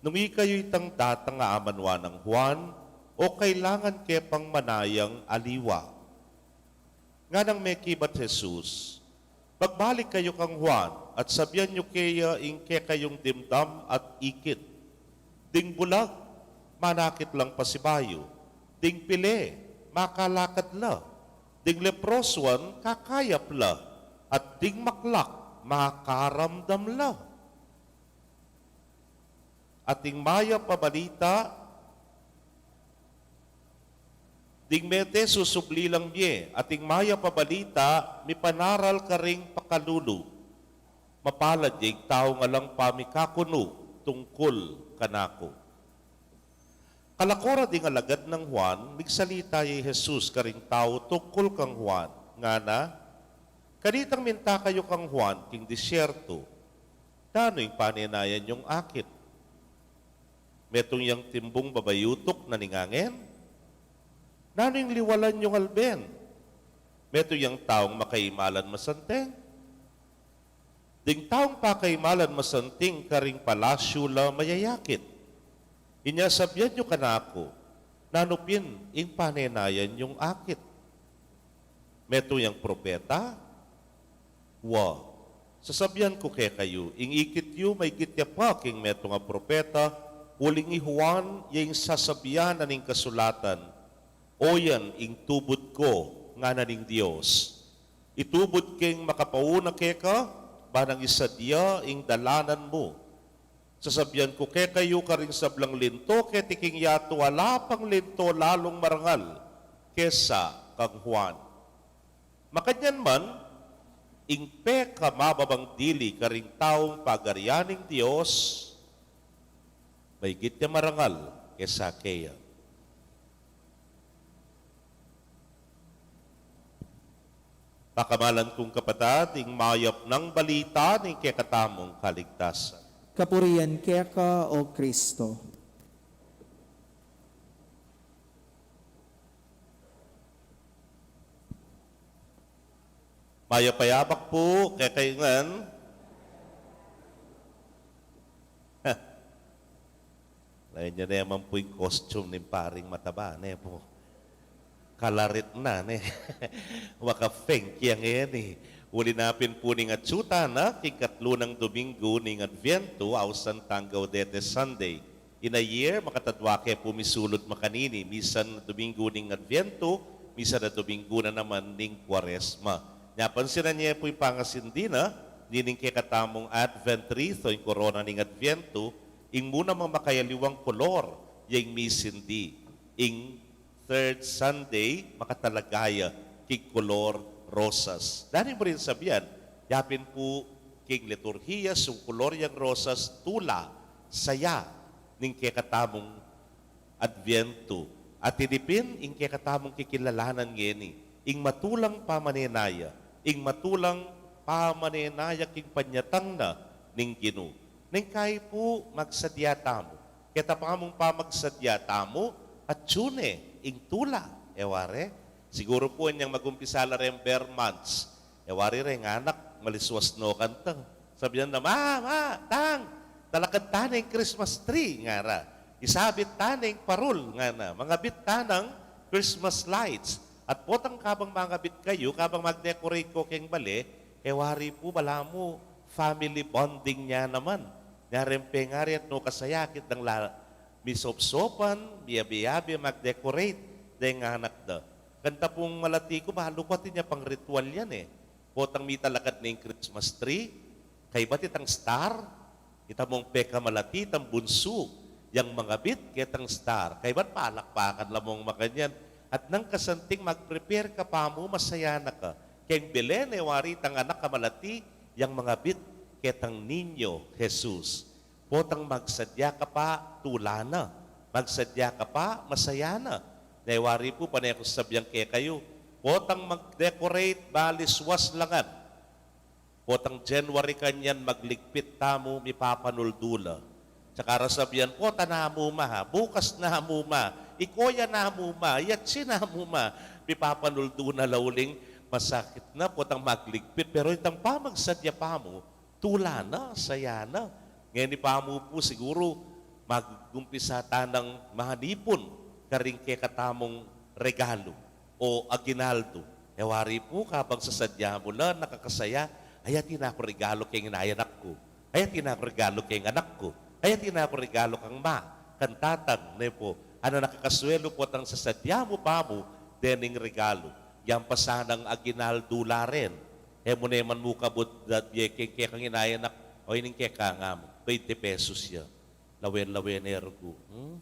nung ikayu itang datang a amanwa nang Juan, o kailangan ke pang manayang aliwa?" Nganang mekibat Jesus, "Magbalik kayu kang Juan, at sabian yu keya ing kekayung dimdam at ikit. Ding bulag, manakit lang pasibayu. Ding pile, makalakad la. Ding leprosuan, kakayap la. At ding maklak, makaramdam la." At ing mayap a balita, ding mete susubli lang bie, at ing mayap a balita mipanaral karing pakalulu. Mapalad ya ing taung alang pamikakunu tungkul kanaku. Kalako ra ding alagad nang Juan, migsalita ya i Jesus karing tau tungkul kang Juan, ngana, "Kanitang minta kayu kang Juan king disyertu, nanu ing panenayan yung akit? Metung yang timbung babayutuk na ning angin? Nanu ing liwalan yung alben? Metung yang taung makaimalan masanting? Ding taung pakaimalan masanting karing palasyu la mayayakit. Inya sabian yu kanaku, nanu pin ing panenayan yung akit? Metung yang propeta? Wa. Sasabian ku kekayu, ing ikit yu maigit ya pa king metung a propeta, uling i Juan ya ing sasabian na ning kasulatan, "O yan ing tubud ku," ngana ning Dios. "Itubud keng makapauna keka, ba nang isadia ing dalanan mu." Sasabian ku kekayu, karing sablang linto keti king yatu ala pang linto lalung marangal kesa kang Juan. Makanyan man, ing pekamababang dili karing taung pagarian ning Dios, maigit ya marangal kesa keya. Pakamalan kung kapatad, ing mayap nang balita ning kekatamung kaligtasan. Kapurian keka, O Kristo. Mayap a yabak pu kekayu ngan. Lain ya naman pu ing costume ning paring mataba, ne pu? Kalarit na, ne? Maka-feng yang ini. Uli na pin pu ning atsu tana king katlu nang Dominggu ning Adviento, ausan tang Gaudete Sunday. In a year, makatadwa ke pu misulud makanini, misan Dominggu ning Adviento, misan a Dominggu na naman ning Kuaresma. Nya pansinan ye pu ing pangasindi na nining kekatamung Advent wreath o ing korona ning Adviento, ing mu namang makayaliwang kolor ya ing misindi, ing third Sunday, makatalaga ya king kolor rosas. Dani mu rin sabian, yapin pu king liturhiya, sung kolor yang rosas, tula, saya ning kekatamung Adviento. At ini pin ing kekatamung kikilalanan ngeni, ing matulang pamanenaya, ing matulang pamanenaya king panyatang na ning Ginu. Neng kayi pu magsadya tamu. Keta pamung pamagsadya tamu, atsu ne ing tula, e wari? Siguru pu inyang magumpisa la reng ber months, e wari reng anak, maliswas no kanita. Sabian da, "Ma, ma, tang, talakad tana ing Christmas tree," ngara. "Isabit tana ing parol," ngana. "Mangabit tanang Christmas lights." At potang kabang mangabit kayu, kabang mag-decorate ko keng bale, e wari pu balamu family bonding ne naman. Nya reng pengari at no kasaya akit dang la misopsopan, miyabe-yabe mag-decorate deng anak da. Kanita pung malati ku, balu ku atin ya pang ritual yan e. Potang mitalakad ne ing Christmas tree, kaybat itang star, ita mung pekamalati, itang bunsu, yang mangabit ketang star. Kaybat palakpakan la mung makanyan. At nang kasanting mag-prepare ka pamu, masaya na ka. Keng Belen, e wari itang anak a malati, yang mangabit ketang Niño Jesus. Potang magsadya ka pa, tula na. Magsadya ka pa, masaya na. Ne wari pu, pane ku sasabian kekayu, potang mag-decorate, maliswas la ngan. Potang January kanyan, magligpit tamu, mipapanuldu la. Tsaka ra sabian, "Pota namu ma, ha? Bukas namu ma, ikoya namu ma, yatsi namu ma." Mipapanuldu na la uling, masakit na, potang magligpit, pero itang pamagsadya pamu, tula na, saya na. Ngeni pamu pu siguru, magumpisa tanang manipun karing kekatamung regalu o aguinaldo. E wari pu, kabang sasadya mu la, nakakasaya, "Ay, atin aku regalu keng inayanak ku. Ay, atin aku regalu keng anak ku. Ay, atin aku regalu kang ma, kang tatang," ne pu. Ana nakakasuelu potang sasadya mu pamu dening regalu. Yan pa sanang aguinaldo la rin. E mu ne man mu kabud da bie keng kekang inayanak, o ining keka nga mu, twenty pesos ya. Lawen-lawen e rugu. Hmm?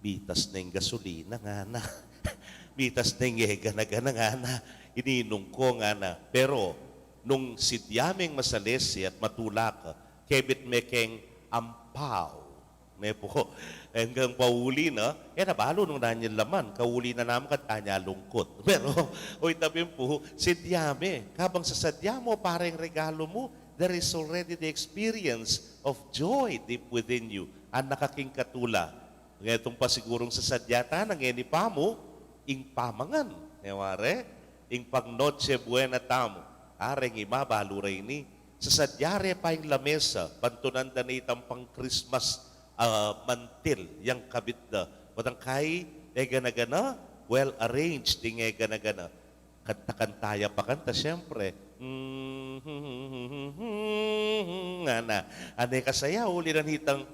Mitas ne ing gasolina, ngana. Mitas ne ing egana-gana, ngana. Ininung ko, ngana. Pero nung sidya meng masalese at matula ka, kebit me keng ampau. Ne pu, anggang pauli na, e na balu nung nanung laman, kauli na namu kanita ne lungkut. Pero, o, ita pin pu, sidya me, kabang sasadya mu pa reng regalu mu, there is already the experience of joy deep within you. Anak a king katula, Ngetung pa sigurung sasadya ta na ngeni pamu, ing pamangan. E ware, ing pang Noche Buena tamu. Areng ima balu ra ini, sasadya re pa ing lamesa, pantunan da ne itang pang Christmas, ah, mantil, yang kabit da. Potang kai, e gana-gana, well arranged, ing e gana-gana. Kanta-kanta ya pa kanta, siyempre. Ngana. Ane kasaya, uli na nitang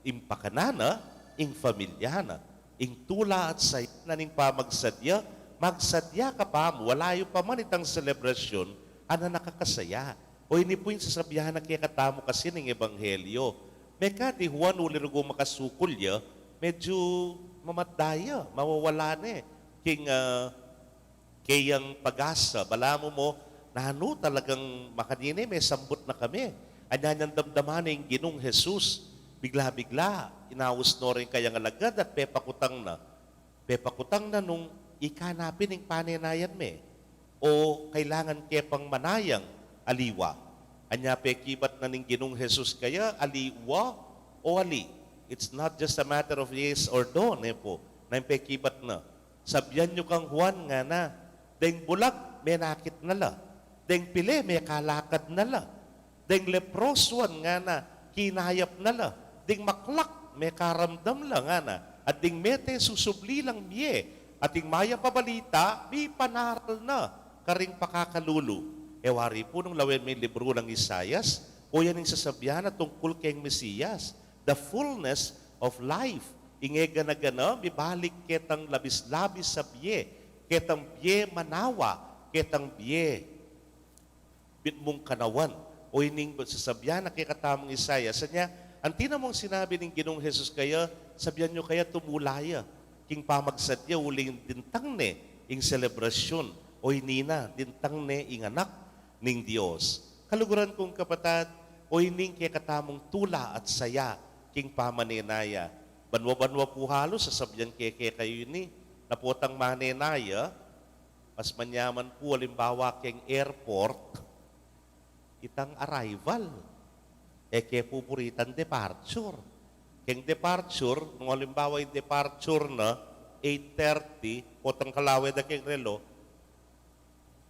ing pakanan na, ing pamilya na, ing tula at saya na ning pamagsadya, magsadya ka pa mu, ala yu pa man itang selebrasyon, ana nakakasaya. O ini pu ing sasabyan na kekatamu kasi ning ebanghelyo. Mekad i Juan uli rugu makasukul ya, medyu mamatda ya, mawawala ne. King, ah, keyang pag-asa, balamu mu, nanu talagang makanini, mesambut na kami. Anya nyang damdaman ne ing Ginung Jesus, bigla-bigla, inaus no ring kayang alagad at pepakutang na. Pepakutang na nung ika na pin ing panenayan me. O kailangan ke pang manayang aliwa. Anya pekibat na ning Ginung Jesus kaya, aliwa o ali. It's not just a matter of yes or no, ne pu. Na ing pekibat na. Sabyan yu kang Juan, ngana, deng bulag, menakit na la. Deng pili, mekalakad na la. Deng leprosuan, ngana, kinayap na la. Deng maklak, mekaramdam la, ngana. At deng mete, susubli lang mie. At deng mayap a balita, mipanaral na karing pakakalulu. E wari pu nung lawen me ing libru nang Isaias, o yan ing sasabyan na tungkul keng Mesiyas. The fullness of life. Ing e gana-gana, mibalik ketang labis-labis a bie, ketang bie manawa, ketang bie mitmung kanawan. O ining sasabyan na kekatamung Isaias. Anya, anti na mung sinabi ning Ginung Jesus kaya, sabyan yu kaya tumula ya king pamagsadya uling dintang ne ing selebrasyun. O ini na, dintang ne ing Anak ning Dios. Kaluguran kung kapatad, o ining kekatamung tula at saya king pamanenaya. Banwa-banwa pu halos sasabyan ke kekayu ini, na potang manenaya, mas manyaman pu alimbawa keng airport, itang arrival. E ke pu buri itang departure. Keng departure, nung alimbawa ing departure na eight thirty, potang kalawe da keng relo,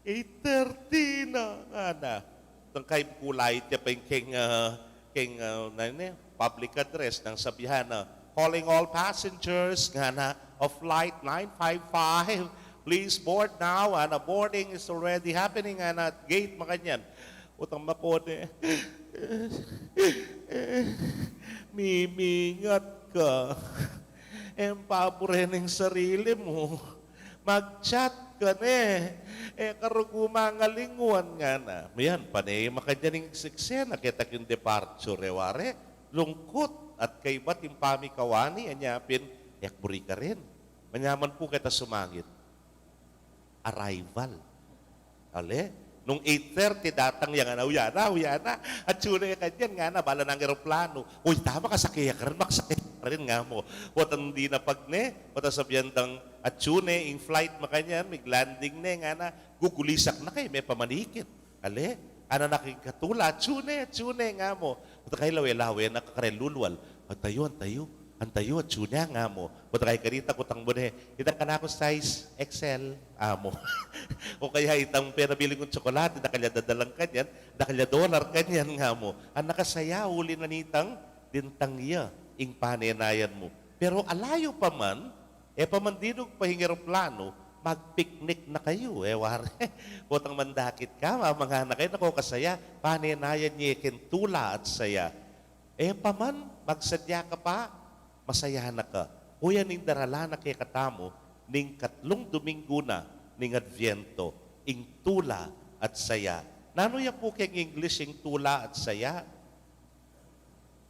eight thirty na, ngana. Tang kay kulay, tiya pa ing keng, ah, keng, ah, nanu ne, public address nang sabyan na, "Calling all passengers," ngana, "of flight nine five five, please board now," ngana, "boarding is already happening," ngana, at gate, makanyan. Utang makone. Mimingat ka. E mu pabure ning sarili mu. Mag-chat ka ne. E ka rugu mangalinguan, ngana. Miyan, pane makanyan ing eksena keta king departure, e ware. Lungkut at kaybat ing pamikawani, anya pin, e ku buri karin. Manyaman pu keta sumangit. Arrival. Ale? Nung eight thirty datang ya, ngana, "Uya na, uya na. Atsu ne kanyan," ngana, bala nang eroplanu. "Uy, tama, kasake ya karin, makasake ya karin," nga mu. Potang dinapagne, potang sabyan dang, "Atsu ne ing flight makanyan, mig-landing ne," ngana, gugulisak na kaya, mepamanikit. Ale? Ana na king katula, "Atsu ne, atsu ne," nga mu. Potang kay lawe-lawe na kakareng lulwal. "Antayu, antayu, antayu, atsu ne," nga mu. Potang kay karita, kutang mu ne, "Itang kanaku size X L," nga mu. O kaya itang penabilin kung tsokolate, dakal ya dadalan kanyan, dakal ya dolar kanyan, nga mu. Ana kasaya, uli na nitang dintang ya ing panenayan mu. Pero ala yu pa man, e pa man dinug pa ing eroplanu, mag-picnic na kayu, e ware. Potang mandakit ka, mamangan na kayu, naku kasaya, panenayan ye keng tula at saya. E pa man, magsadya ka pa, masaya na ka. O yan ing daralan na kekatamu ning katlung Dominggu na ning Adviento, ing tula at saya. Nanu ya pu keng English ing tula at saya?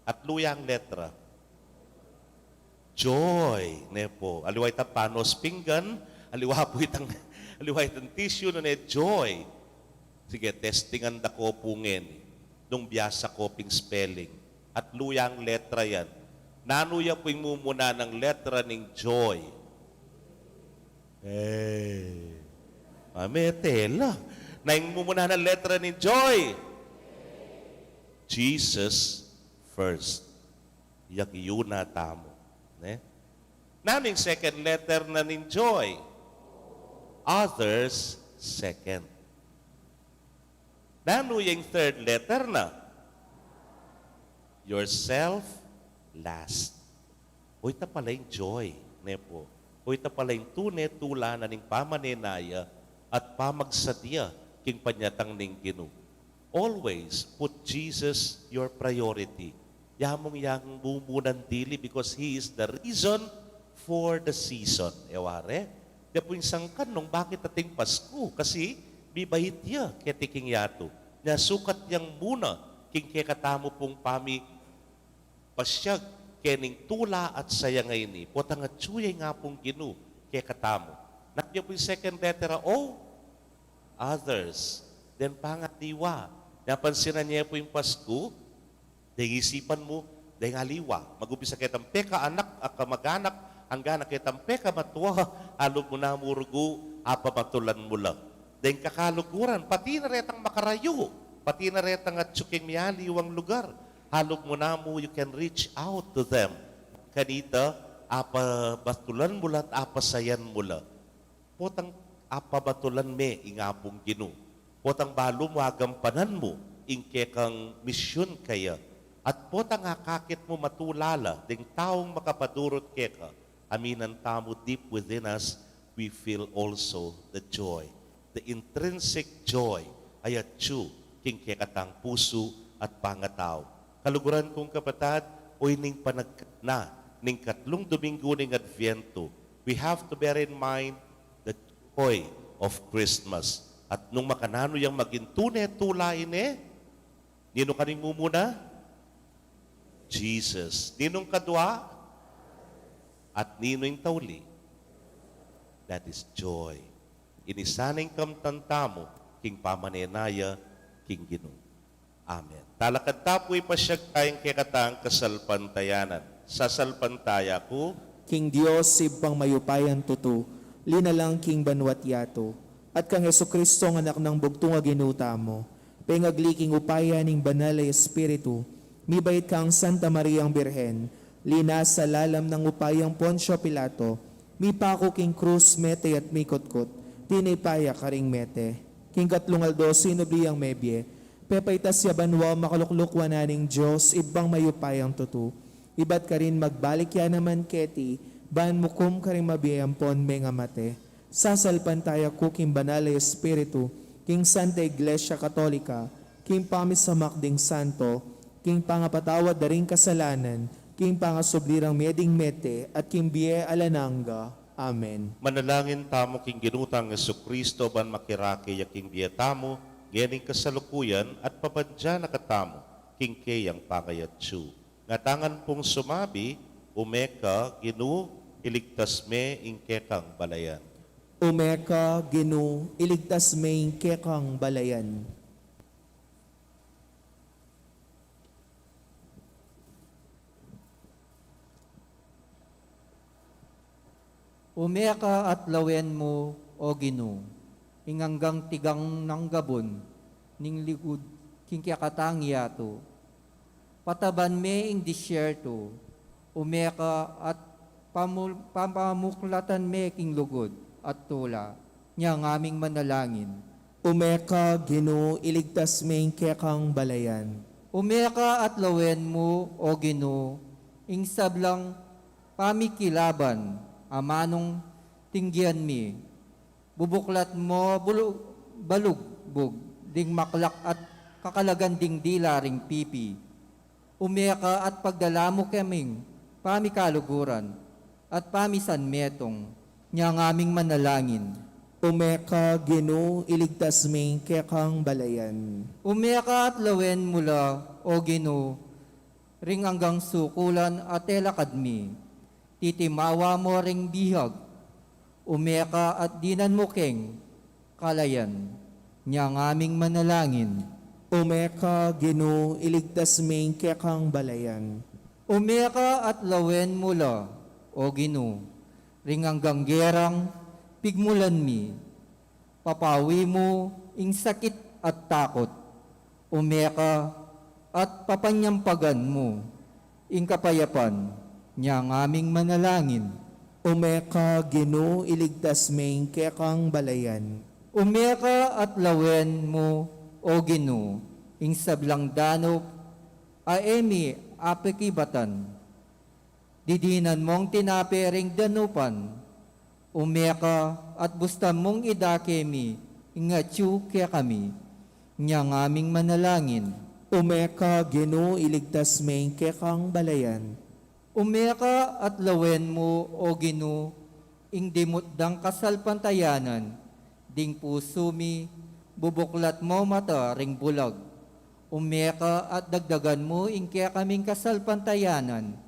Atlu yang letra. Joy, ne pu. Aliwa itang panos pinggan, aliwa pu itang, aliwa itang tissue, nune, joy. Sige, testingan da ko pu ngeni. Nung biasa ko ping spelling. Atlu yang letra yan. Nanu ya pu ing mumuna nang letra ning joy? E. Mame tela. Na ing mumuna nang letra ning joy? Jesus first. Yang yu na tamu. Ne? Nanu ing second letter na ning joy? Others second. Nanu ya ing third letter na? Yourself last. O ita pala ing joy, ne pu? O ita pala ing tune tula na ning pamanenaya at pamagsadya king panyatang ning Ginu. Always put Jesus your priority. Ya mung yang mumunan dili, because He is the reason for the season. E ware? Dia pu ing sangkan nung bakit ating Pasku, kasi mibait ya keti king yatu. Nya sukat yang muna king kekatamu pung pami pasyag kening tula at saya ngeni, potang atyu ya ing Apung Ginu kekatamu. Nanu ya pu ing second letter a O? Others. Then pangaliwa. Napansinan ye pu ing Pasku? Deng isipan mu, deng aliwa. Mag-umpisa ketang pekaanak a kamag-anak, anggang ketang pekamatua, halug mu na mu rugu, apamatulan mu la. Deng kakaluguran, pati na retang makarayu, pati na retang atyu king mialiwang lugar, halug mu na mu, you can reach out to them. Kanita, apabatulan mu la at apasayan mu la. Potang apabatulan me ing Apung Ginu. Potang balu mu agampanan mu ing kekang misyun kaya. At potang akakit mu matula la ding taung makapadurut keka. Aminan tamu, deep within us, we feel also the joy, the intrinsic joy a atyu king kekatang pusu at pangatau. Kaluguran kung kapatad, o ining panagkana ning katlung Domingo ning Adviento, we have to bear in mind the joy of Christmas. At nung makananu yang maging tune tula ini, ninung karing mumuna? Jesus. Ninung kadua? At ninung tauli? That is joy. Ini sana ing kamtan tamu king pamanenaya king Ginu. Amen. Talakad ta pu, ipasyag taya ing kekatang kasalpantayanan. Sasalpantaya ku king Dios, Ibpang mayupayang tutu, linalang king banua't yatu, at kang Jesucristo, a Anak nang bugtung a Ginu tamu, pengagli king upaya ning Banal a Espiritu, mibait kang Santa Mariang Birhen, linasa lalam nang upayang Poncio Pilato, mipaku king krus, mete at mikutkut, tinipaya karing mete. King katlung aldo sinubli yang mebie, pepaitas ya banua, makalukluk wanan ning Dios, Ibpang mayupayang tutu. Ibat karin magbalik ya naman keti, ban mukum karing mabie ampon mengamate. Sasalpantaya ku king Banal a Espiritu, king Santa Iglesia Katolika, king pamisamak ding santo, king pangapatawad da ring kasalanan, king pangasubli rang mie ding mete, at king bie alang angga. Amen. Manalangin tamu king Ginu tang Jesucristo ban makirake ya king bie tamu ngening kasalukuyan at pabandian na katamu king keyang pangayatsu. Ngatangan pung sumabi, Ume ka, Ginu, iligtas me ing kekang balayan. Ume ka, Ginu, iligtas me ing kekang balayan. Ume ka at lawen mu, O Ginu, ing anggang tigang nang gabun ning ligud king kekatang yatu. Pataban me ing disyertu, ume ka at pamul-, pamamuklatan me king lugud at tula, nya ngaming manalangin. Ume ka, Ginu, iligtas me ing kekang balayan. Ume ka at lawen mu, O Ginu, ing sablang pamikilaban a manung tinggian mi. Bubuklat mu bulu-, balugbug ding maklak at kakalagan ding dila ring pipi. Ume ka at pagdala mu kaming pamikaluguran at pamisanmetung, nya ngaming manalangin. Ume ka, Ginu, iligtas me ing kekang balayan. Ume ka at lawen mu la, O Ginu, ring anggang sukulan a telakad mi. Titimawa mu ring bihag. Ume ka at dinan mu keng kalayan, nya ngaming manalangin. Ume ka, Ginu, iligtas me ing kekang balayan. Ume ka at lawen mu la, O Ginu, ring anggang gerang pigmulan mi. Papawi mu ing sakit at takut. Ume ka at papanyampagan mu ing kapayapan, nya ngaming manalangin. Ume ka, Ginu, iligtas me ing kekang balayan. Ume ka at lawen mu, O Ginu, ing sablang danup a e mi apekibatan. Didinan mung tinape ring danupan. Ume ka at bustan mung idake mi ing atyu kekami. Nya ngaming manalangin. Ume ka, Ginu, iligtas me ing kekang balayan. Ume ka at lawen mu, O Ginu, ing dimut dang kasalpantayanan, ding pusu mi, bubuklat mu mata ring bulag. Ume ka at dagdagan mu ing kekaming kasalpantayanan.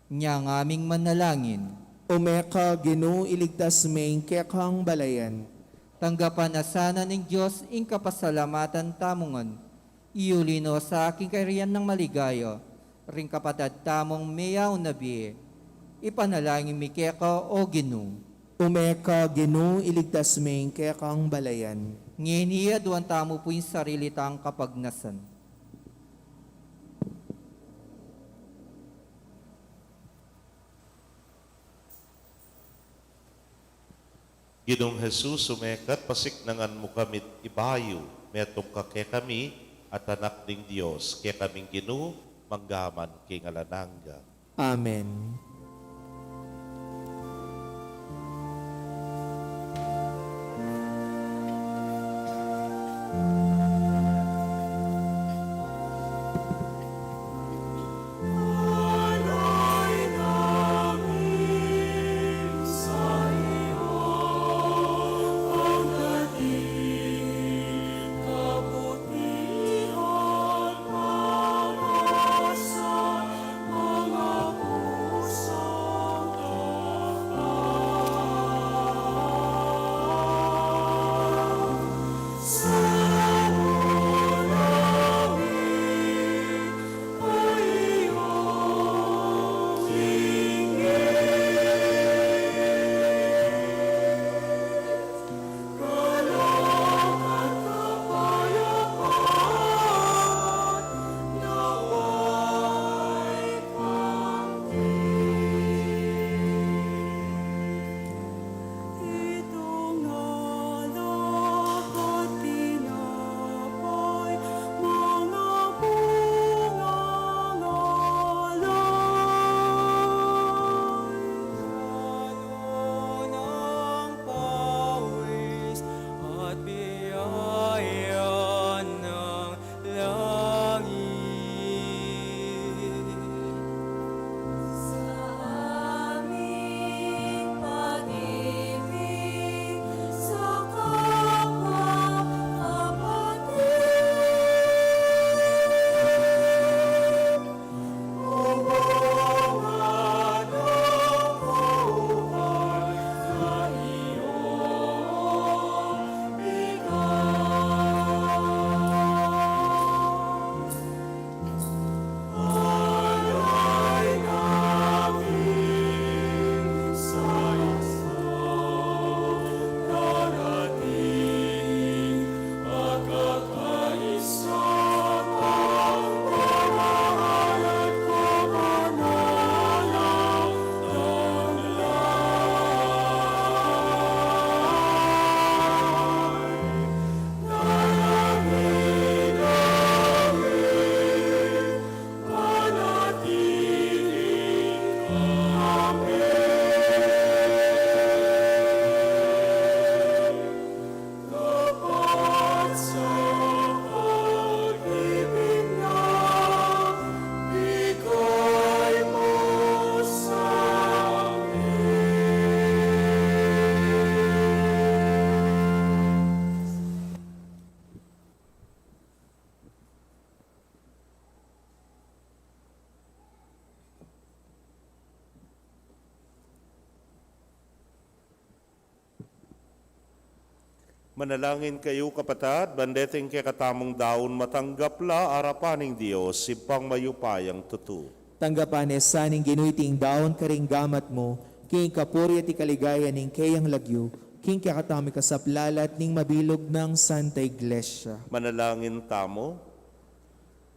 Nya ngaming manalangin. Ume ka, Ginu, iligtas me ing kekang balayan. Tanggapan na sana ning Dios ing kapasalamatan tamu ngan. Iuli no sa king kayarian nang maligaya ring kapatad tamung meyaun na bie. Ipanalangin mi keka, O Ginu. Ume ka, Ginu, iligtas me ing kekang balayan. Ngeni aduan tamu pu ing sarili tang kapagnasan. Ginung Jesus, ume ka at pasiknangan mu kami't ibayu, metung ka kekami at anak ding Dios, kekaming Ginu, mangga man king alang angga. Amen. Manalangin kayu, kapatad, ban deting kekatamung daun matanggap la arapan ning Dios, Ibpang mayupayang tutu. Tanggapan ne sa ning Ginu iting daun karing gamat mu, king kapurian at kaligayan ning keyang lagyu, king kekatamung kasaplalan at ning mabilug nang Santa Iglesia. Manalangin tamu.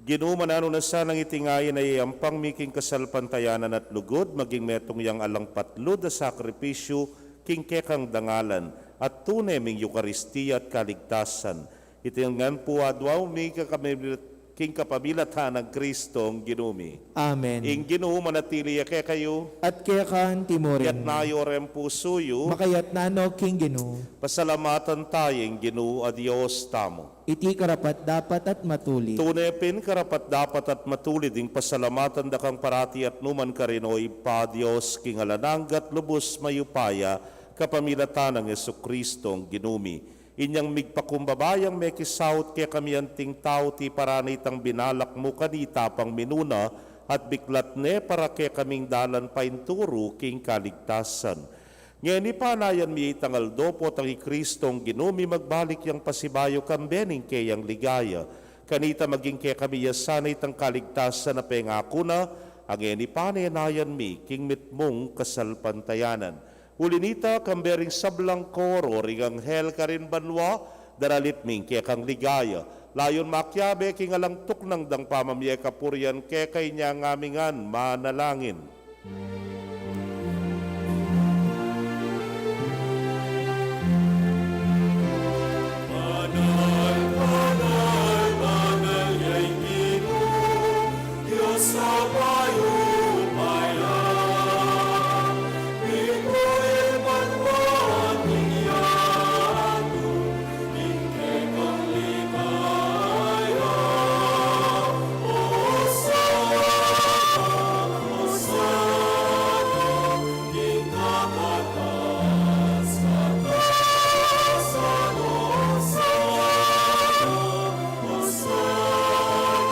Ginu, mananu na sanang iti ngayan a iyayampang mi king kasalpantayanan at lugud, maging metung yang alang patlud a sakripisyu king kekang dangalan, at tune ming Eukaristia at kaligtasan. Iti ngan pu adwa mi kakamil-, king kapamilatan nang Kristong Ginu mi. Amen. Ing Ginu manatili ya kekayu. At keka antimurin. Iyatas yu ring pusu yu. Makayatas no king Ginu. Pasalamatan taya ing Ginu a Dios tamu. Iti karapat-dapat at matulid. Tune pin karapat-dapat at matulid ing pasalamatan da kang parati at nukarin man, O Ibpa, Dios king alang angga at lubus mayupaya, kapamilatan nang Jesucristong Ginu mi. Inyang migpakumbaba yang mekisaut kekami anting tau, tiparan ne itang binalak mu kanita pang minuna, at biklat ne para kekaming dalan painturu king kaligtasan. Ngeni panayan mi itang aldo, potang i Kristong Ginu mi magbalik yang pasibayu kambe ning keyang ligaya. Kanita maging kekami ya sana itang kaligtasan a pengaku na, a ngeni panenayan mi king mitmung kasalpantayanan. Uli nita, kambe ring sablang koro ring anghel karin banua, daralit mi ing kekang ligaya. Layun makiabe king alang tuknang dang pamamie kapurian keka, inya ngan mi ngan manalangin. Banal, banal, banal ya ing Ginu, Dios a mayupaya. Mikuyu man wa ning yatu, ing kekang ligaya. Hosana, Hosana, king kakatas-katasan. Hosana, Hosana,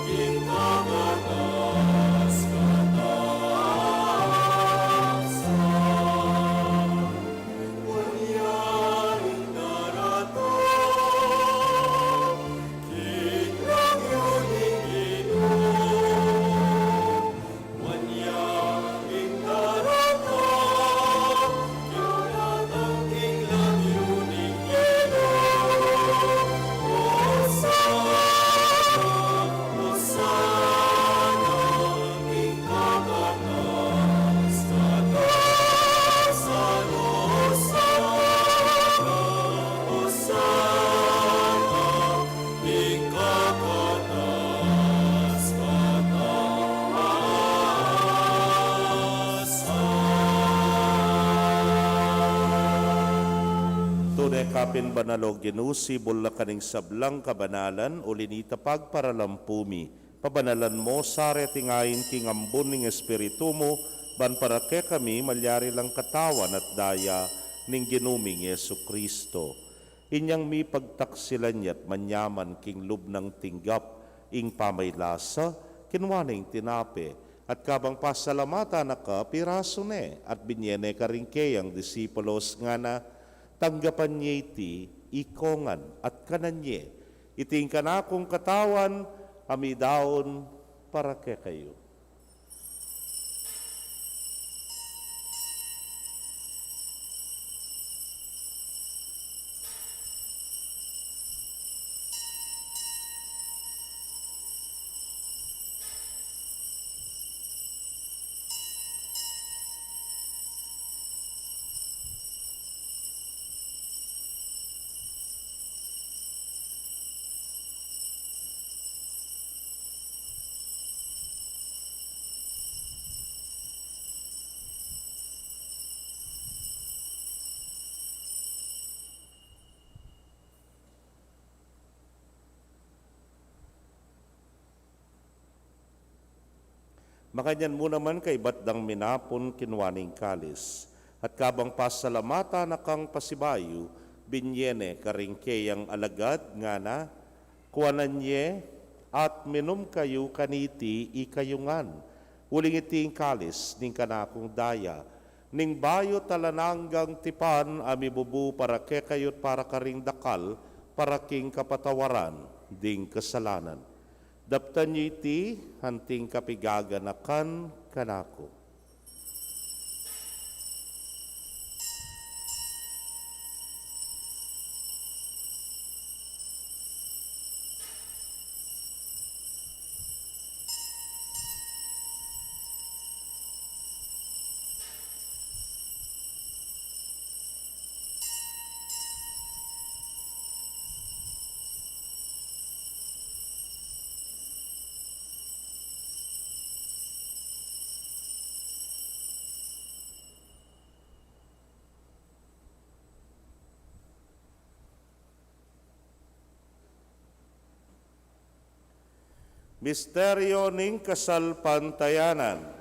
king kakatas-katasan. Wan ya ing daratang king lagyu ning Ginu. Wan ya ing daratang, daratang king lagyu ning Ginu. Hosana, Hosana, king kakatas-katasan. Hosana, Hosana, king kakatas-katasan. Tune ka pin banal, O Ginu, sibul na ka ning sablang kabanalan, uli nita pagparalan pu mi, pabanalan mo sa reting ain king ambun ning Espiritu mu, ban para kekami malyari lang katawan at daya ning Ginu ming Jesucristo. Inyang mipagtaksilan ya't manyaman king lub nang tinggap ing pamaylasa, kinua ne ing tinape, at kabang pasalamatan na ka, pirasu ne, at binye ne karing keyang disipulos, ngana: Tanggapan ye iti ikongan, at kanan ye, iti ing kanakung katawan, a midaun para kekayu. Makanyan mu naman kaybat dang minapun, kinua ne ing kalis, at kabang pasalamatan na kang pasibayu, binye ne karing keyang alagad, ngana: Kuanan ye at minum kayu kaniti ikayu ngan, uling iti ing kalis ning kanakung daya, ning bayu't alang anggang tipan, a mibubu para kekayu't para karing dakal, para king kapatawaran ding kasalanan. Daptan yu iti anting kapigaganakan kanaku. Misteryo ning kasalpantayanan.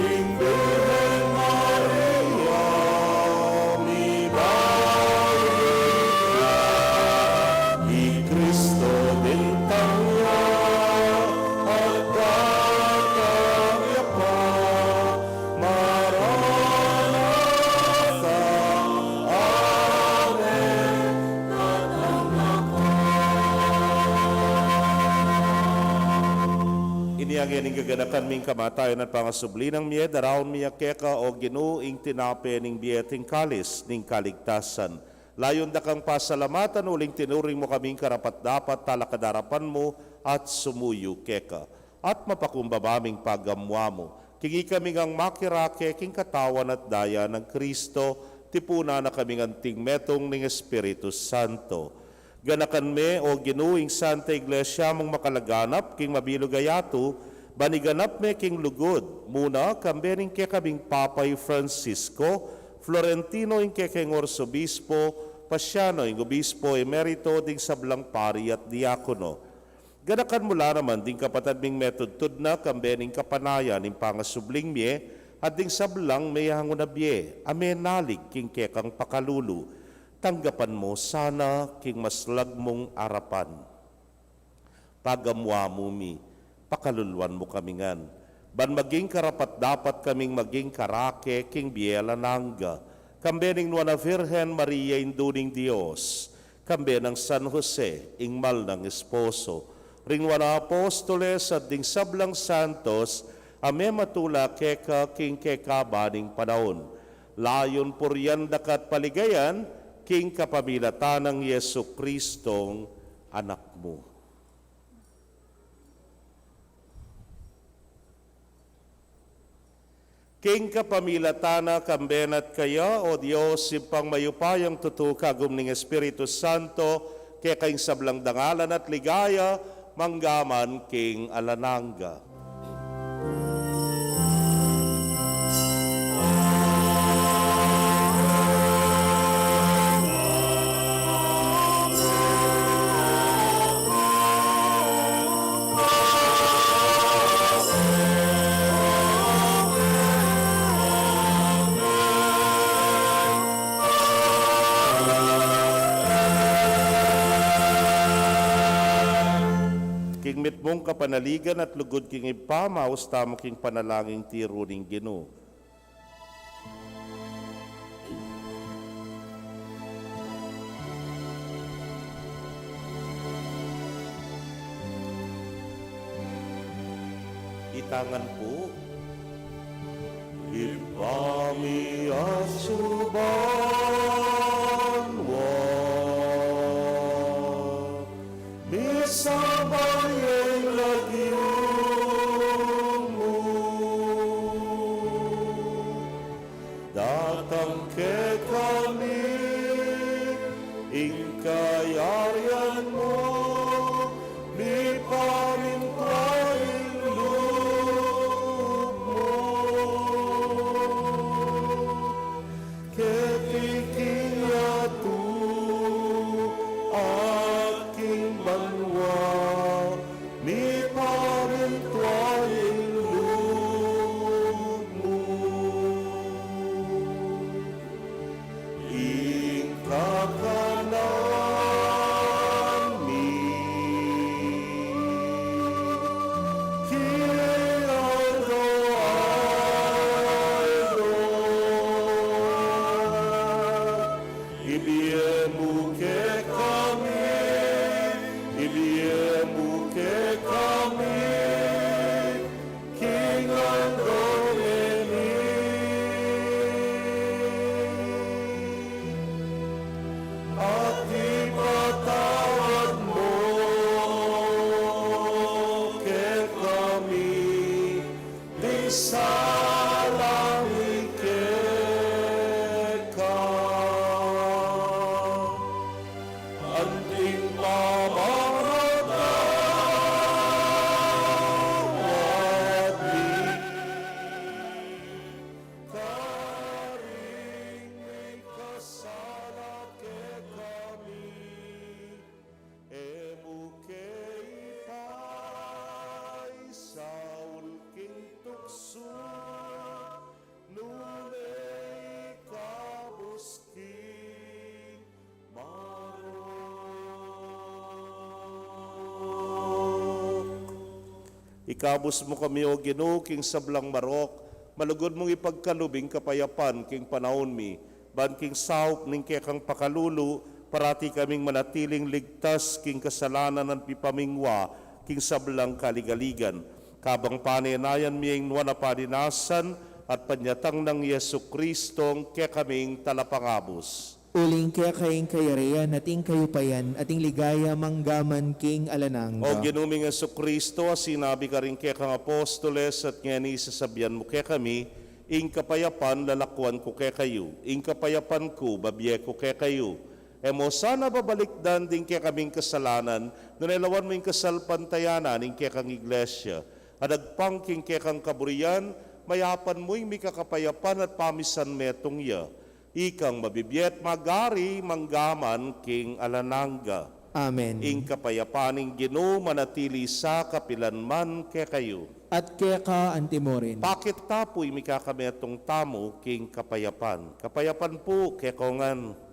Ing Birhen Maria, mibalik ya, i Kristo dintang ya, at datang ya pa, Maranatha, Amen. Ini ing gaganakan ming kamatayan at pangasubli nang mie, daraun mi keka, O Ginu, ing tinape ning bie at ing kalis ning kaligtasan. Layun da kang pasalamatan uling tinuring mu kaming karapat-dapat talakad king arapan mu at sumuyu keka. At mapakumbaba ming pagamuan mu, king ikami ngang makirake king katawan at daya nang Kristo, tipunan na kaming anting metung ning Espiritu Santo. Ganakan me, O Ginu, ing Santa Iglesia mung makalaganap king mabilug a yatu, ban iganap me king lugud, muna kambe ning kekaming Papa i Francisco, Florentino ing kekeng Arsobispo, Paciano ing Obispo Emerito, ding sablang pari at diakono. Ganakan mu la naman ding kapatad ming metudtud na kambe ning kapanayan ning pangasubling mie, at ding sablang meyangu na bie a menalig king kekang pakalulu. Tanggapan mu sana king maslag mung arapan. Pagamuan mu mi, pakaluluan mu kami ngan, ban maging karapat-dapat kaming maging karake king bie alang angga, kambe ning Nuan a Virgen Maria, Indu ning Dios, kambe nang San Jose, ing mal nang esposo, ring Nuan a Apostoles at ding sablang santos a mematula keka king kekaban ning panaun. Layun purian daka at paligayan king kapamilatan nang Jesucristong Anak mu. King kapamilatan na, kambe na at kaya, O Dios, Ibpang mayupayang tutu, kagum ning Espiritu Santo, keka ing sablang dangalan at ligaya, mangga man king alang angga. King mitmung kapanaligan at lugud king Ibpa, maus tamu king panalangin tiru ning Ginu. Itangan pu. Ibpa mi atsu ka banua, misamban ya ing lagyu mu, datang kekami ing kayarian mu, mipamintuan ing lub mu keti king yatu at king banua, mipamintuan ing lub mu. Ing kakanan Ikabus mu kami, O Ginu, king sablang marok, malugud mung ipagkalub ing kapayapan king panaun mi, ban king saup ning kekang pakalulu, parati kaming manatiling ligtas king kasalanan at mipamingwa king sablang kaligaligan. Kabang panenayan mi ing nuan a padinasan at panyatang nang Jesucristo, kekaming talapangabus. Uling keka ing kayarian, at ing kayupayan, at ing ligaya, mangga man king alang angga. O Ginu ming Jesucristo, a sinabi karing kekang apostoles, at ngeni sasabian mu kekami, ing kapayapan lalakuan ku kekayu, ing kapayapan ku babie ku kekayu. E mu sana babalikdan ding kekaming kasalanan, nune lawan mu ing kasalpantayanan ning kekang Iglesia, at agpang king kekang kaburian, mayapan mu ing mikakapayapan at pamisanmetung ya. Ikang mabibie at magari, mangga man king alang angga. Amen. Ing kapayapan ning Ginu manatili sa kapilan man kekayu. At keka antimurin. Pakit ta pu ing mikakametung tamu king kapayapan. Kapayapan pu kekongan.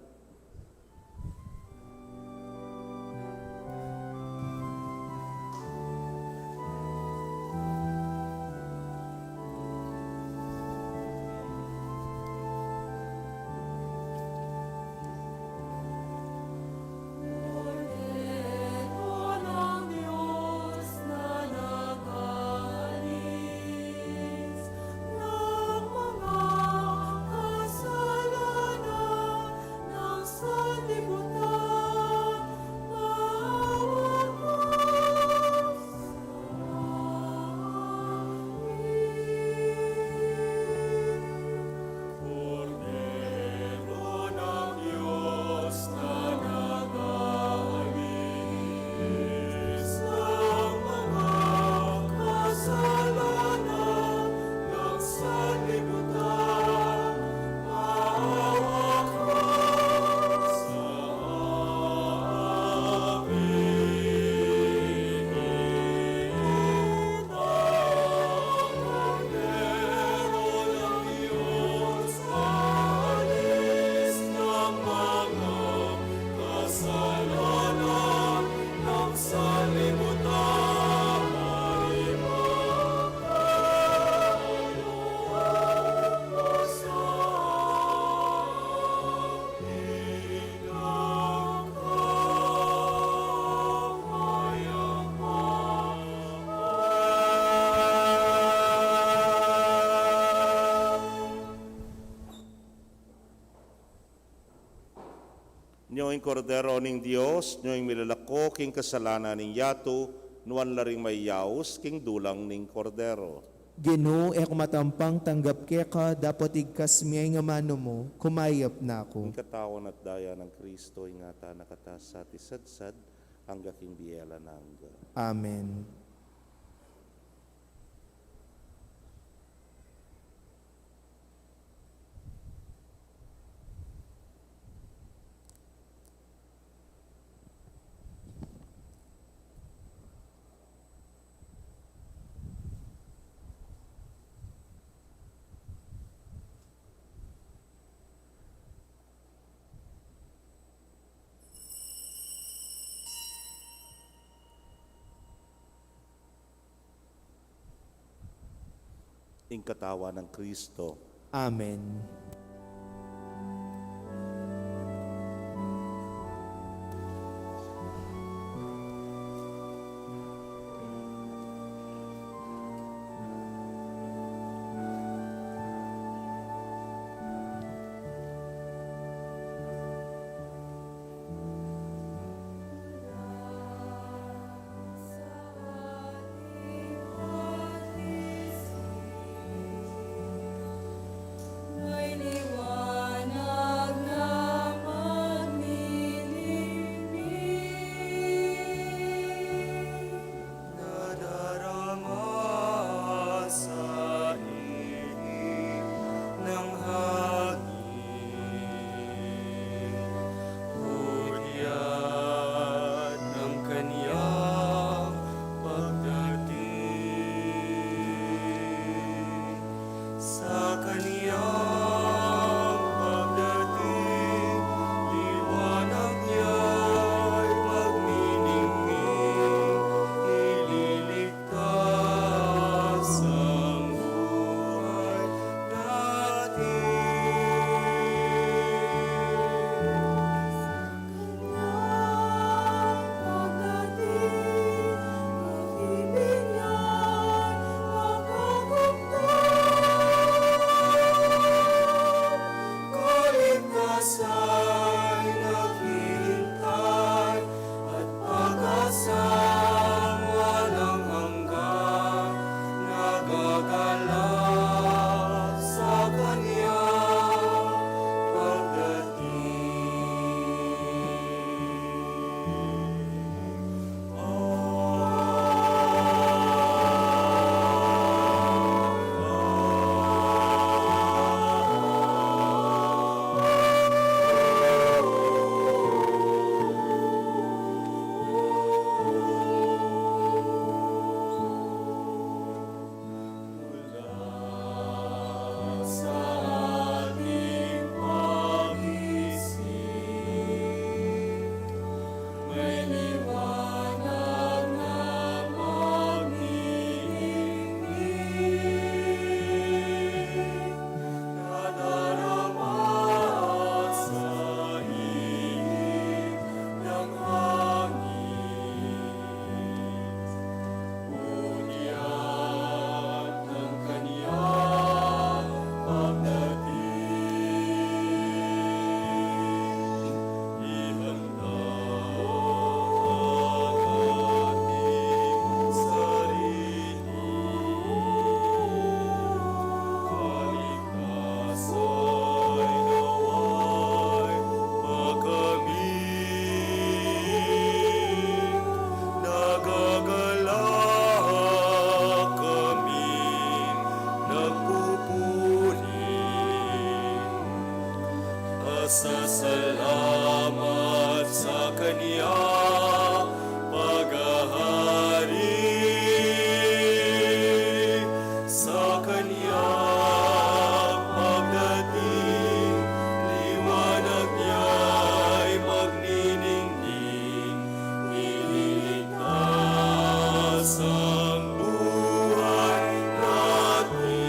Nyo ing Kordero ning Dios, nyo ing milalako king kasalanan ning yatu, nuan la ring mayaus king dulang ning Kordero. Ginu, e ku matampang tanggap keka, dapot igkas mu ing amanu mu, kumayap na ku. Ing katawan at daya nang Kristo, ingatan na kata sa tisadsad, angga king bie alang angga. Amen. Ing katawan nang Kristo. Amen. Sasalamat sa kanya paghahari, sa kanya pagdating, liwanag niya'y magniningning, ililigtas ang buhay natin.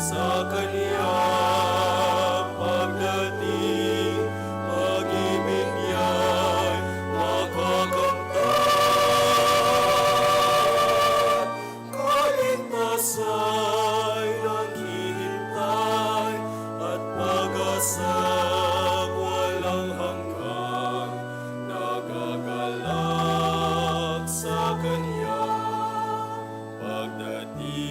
Sa kanya pagdating, pag-ibig niya'y makakamtan, kaligtasan ay naghihintay, at pag-asang walang hanggan, nagagalak sa kanya pagdating.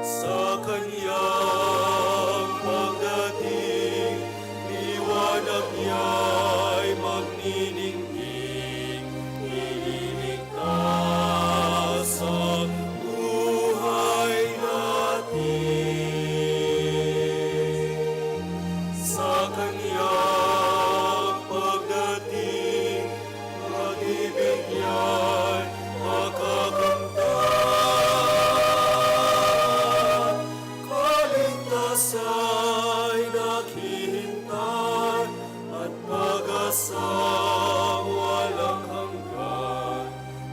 Sa kanyang pagdating, liwanag niya'y magniningning, ililigtas ang buhay natin. Sa kanyang pagdating, pag-ibig niya'y makakamtan, kaligtasan ay naghihintay, at pag-asang walang hanggan,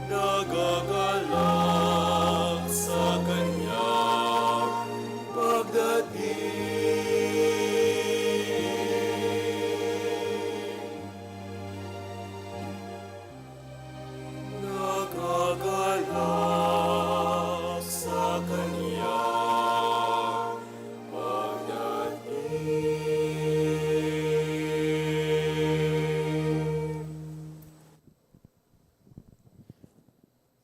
nagagalak sa kanyang pagdating. Nagagalak sa kanyang pagdating.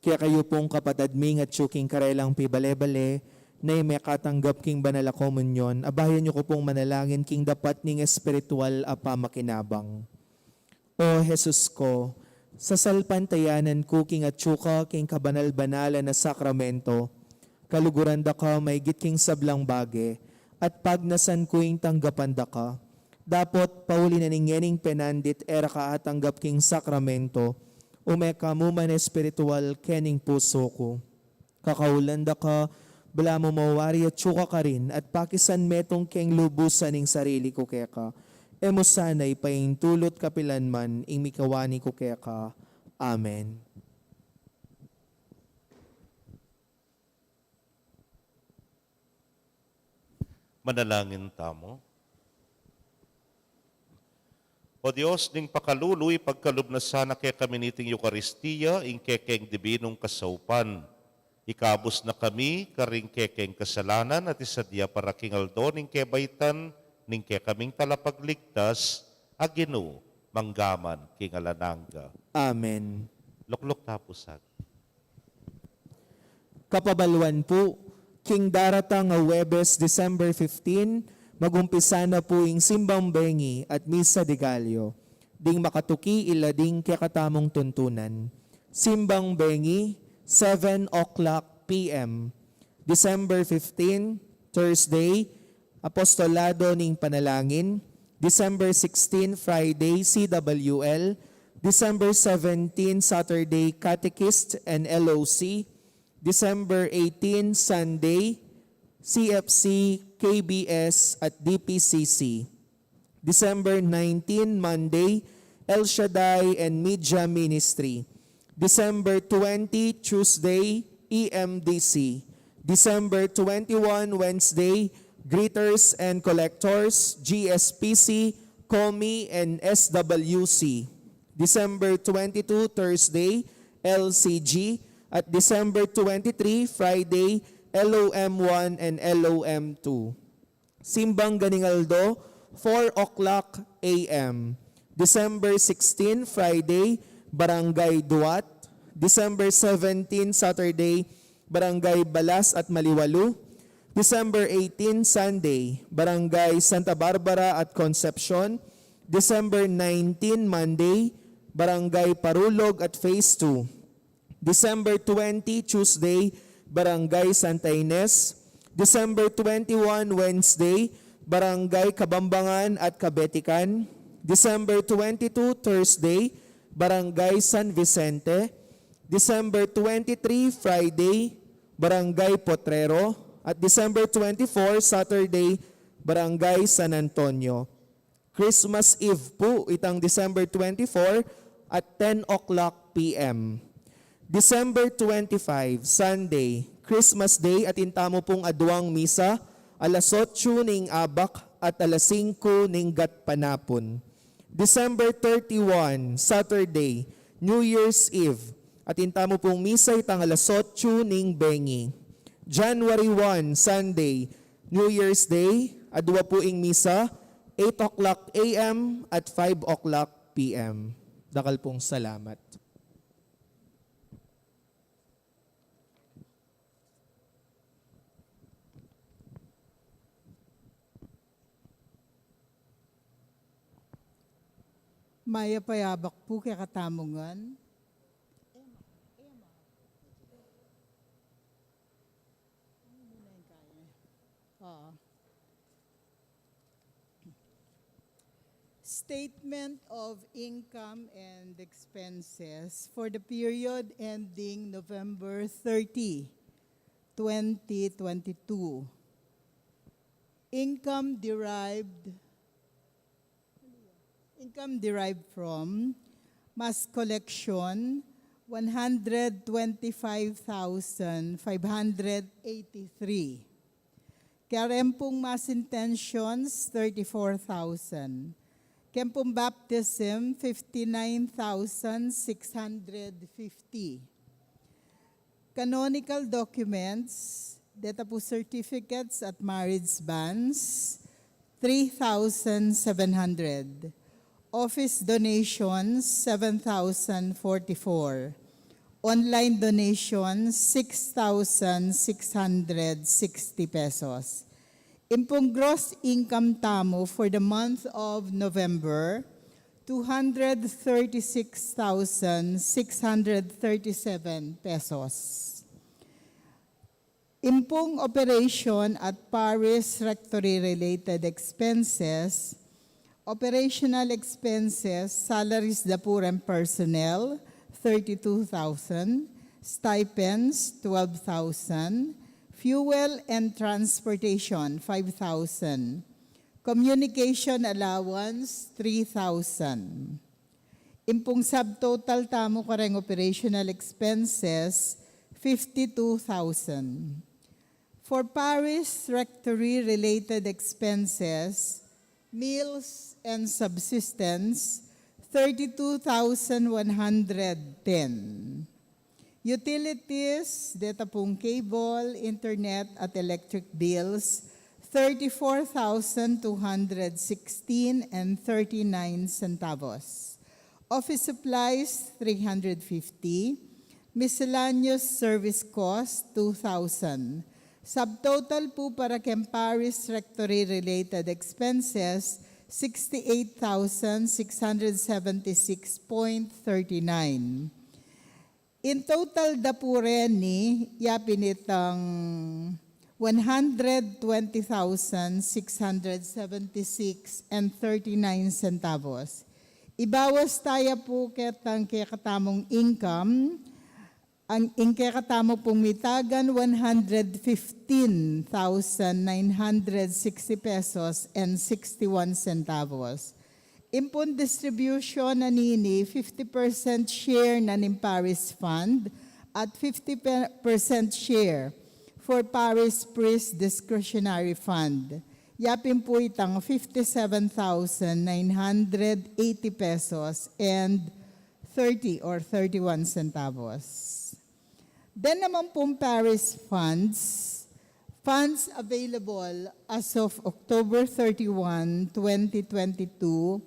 Kekayu pung kapatad ming atyu king karelang pibale-bale, na mekatanggap king banal a komunyon, abayan yu ku pung manalangin king dapat ning espiritual a pamakinabang. O Jesus ku, sasalpantayanan ku king atyu ka king kabanal-banalan a sakramento, kaluguran da ka maigit king sablang bage, at pagnasan ku ing tanggapan da ka. Dapot pauli na ning ngening penandit e ra ka atanggap king sakramento, ume ka mu man espiritual kening pusu ku. Kakaulan da ka, balamu mawari atyu ka karin, at pakisan metung keng lubusan ing sarili ku keka. E mu sana ipaintulut kapilan man ing mikawani ku keka. Amen. Manalangin tamu. O Dios, ning pakalulu, ipagkalub na sana kekami niting Eukaristia ing kekeng dibinung kasaupan. Ikabus na kami karing kekeng kasalanan at isadia para king aldo ning kebaitan ning kekaming Talapagligtas, a Ginu, mangga man king alang angga. Amen. Lukluk ta pu sana. Kapabaluan pu, king daratang a Huwebes, December fifteen, magumpisa na pu ing simbang bengi at misa de Gallo, ding makatuki ila ding kekatamung tuntunan. Simbang bengi, seven o'clock P M. December fifteen, Thursday, Apostolado ning Panalangin, December sixteen, Friday, C W L, December seventeen, Saturday, Catechist and L O C, December eighteen, Sunday, C F C, K B S, at D P C C. December nineteen, Monday, El Shaddai and Media Ministry. December twenty, Tuesday, E M D C. December twenty-one, Wednesday, Greeters and Collectors, G S P C, COMI, and S W C. December twenty-two, Thursday, L C G. At December twenty-three, Friday, L O M one and L O M two. Simbang ganing aldo, four o'clock A M. December sixteen, Friday, Barangay Duat. December seventeen, Saturday, Barangay Balas at Maliwalu. December eighteen, Sunday, Barangay Santa Barbara at Concepcion. December nineteen, Monday, Barangay Parulog at Phase two. December twenty, Tuesday, Barangay Santa Ines. December twenty-one, Wednesday, Barangay Kabambangan at Kabetican. December twenty-two, Thursday, Barangay San Vicente. December twenty-three, Friday, Barangay Potrero. At December twenty-four, Saturday, Barangay San Antonio. Christmas Eve pu itang December twenty-four at ten o'clock P M. December twenty-five, Sunday, Christmas Day, atin tamu pung aduang misa, alas otsu ning abak at alas singku ning gatpanapun. December thirty-one, Saturday, New Year's Eve, atin tamu pung misa itang alas otsu ning bengi. January one, Sunday, New Year's Day, adua pu ing misa, eight o'clock A M at five o'clock P M. Dakal pung salamat. Mayap a abak pu kekatamu ngan. Oo. Statement of income and expenses for the period ending November thirty, twenty twenty-two. Income derived, income derived from mass collection, one hundred twenty-five thousand five hundred eighty-three. Kaya rin pung mass intentions, thirty-four thousand. Kaya pung baptism, fifty-nine thousand six hundred fifty. Canonical documents, deta pu certificates at marriage bans, three thousand seven hundred. Office donations, seven thousand forty-four. Online donations, six thousand six hundred sixty pesos. Ing pung gross income tamu for the month of November, two hundred thirty-six thousand six hundred thirty-seven pesos. Ing pung operation at parish rectory related expenses, operational expenses, salaries da pu ring personnel, thirty-two thousand, stipends, twelve thousand, fuel and transportation, five thousand, communication allowance, three thousand. Ing pung subtotal tamu kareng operational expenses, fifty-two thousand. For parish rectory related expenses, meals and subsistence, thirty-two thousand one hundred ten. Utilities, deta pung cable, internet at electric bills, thirty-four thousand two hundred sixteen and thirty-nine centavos. Office supplies, three hundred fifty. Miscellaneous service cost, two thousand. Subtotal pu para keng parish rectory related expenses, sixty-eight thousand six hundred seventy-six point thirty-nine. In total da pu reni, yapin itang one hundred twenty thousand six hundred seventy-six and thirty-nine centavos. Ibawas taya pu ketang kekatamung income, ang ing kekatamu pung mitagan, one hundred fifteen thousand nine hundred sixty pesos and sixty-one centavos. Ing pung distribution na nini, fifty percent share na ning parish fund at fifty percent share for parish priest discretionary fund. Yapin pu itang fifty-seven thousand nine hundred eighty pesos and thirty or thirty-one centavos. Then naman pung parish funds, funds available as of October thirty-one, twenty twenty-two,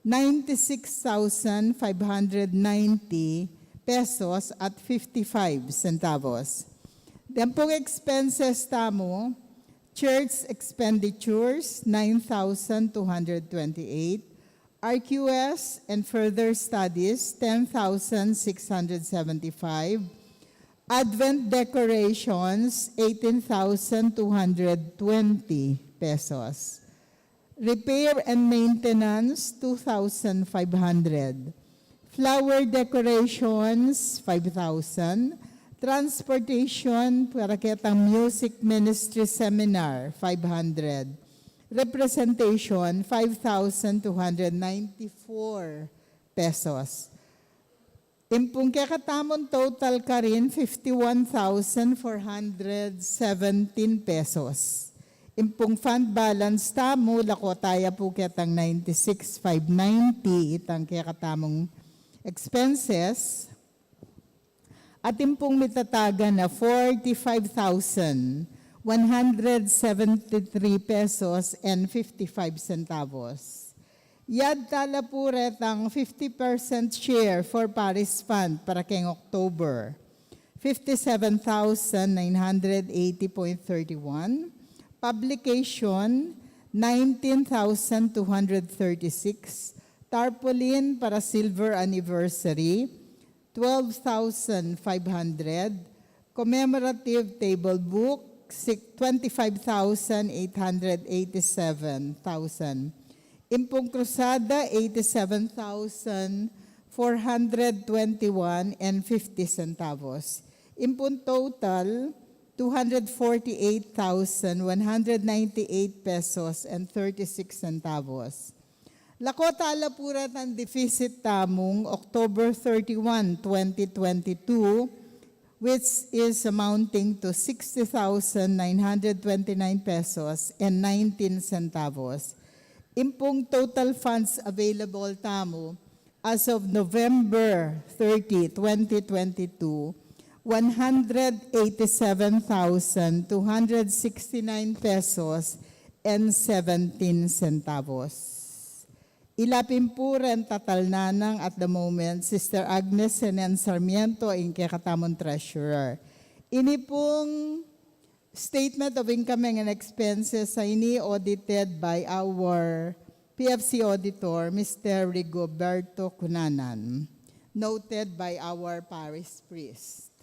ninety-six thousand five hundred ninety pesos at fifty-five centavos. Then pong expenses tamu, church expenditures, nine thousand two hundred twenty-eight, R Q S and further studies, ten thousand six hundred seventy-five, Advent decorations, eighteen thousand two hundred twenty pesos. Repair and maintenance, two thousand five hundred. Flower decorations, five thousand. Transportation, para ketang music ministry seminar, five hundred. Representation, five thousand two hundred ninety-four pesos. Impung kekatamung total karin, fifty-one thousand four hundred seventeen pesos. Impung fund balance tamu, lako taya pu ketang ninety-six five ninety, itang kekatamung expenses. At impung mitatagan na forty-five thousand one hundred seventy-three pesos and fifty-five centavos. Yad tala pu retang fifty percent share for parish fund para keng October, fifty-seven thousand nine hundred eighty point thirty-one. Publication, nineteen thousand two hundred thirty-six. Tarpaulin para silver anniversary, twelve thousand five hundred. Commemorative table book, six, twenty-five thousand eight hundred eighty-seven thousand. Impung krusada, eighty-seven thousand four hundred twenty-one and fifty centavos. Impung total, two hundred forty-eight thousand one hundred ninety-eight pesos and thirty-six centavos. Lako tala pu retang deficit tamung October thirty-one, twenty twenty-two, which is amounting to sixty thousand nine hundred twenty-nine pesos and nineteen centavos. Impung total funds available tamu as of November thirty, twenty twenty-two, one hundred eighty-seven thousand two hundred sixty-nine pesos and seventeen centavos. Ila pin pu reng tatalnan nang at the moment, Sister Agnes Senen Sarmiento, ing kekatamung treasurer. Ini pung statement of income and expenses a ini audited by our P F C auditor, Mister Rigoberto Cunanan, noted by our parish priest.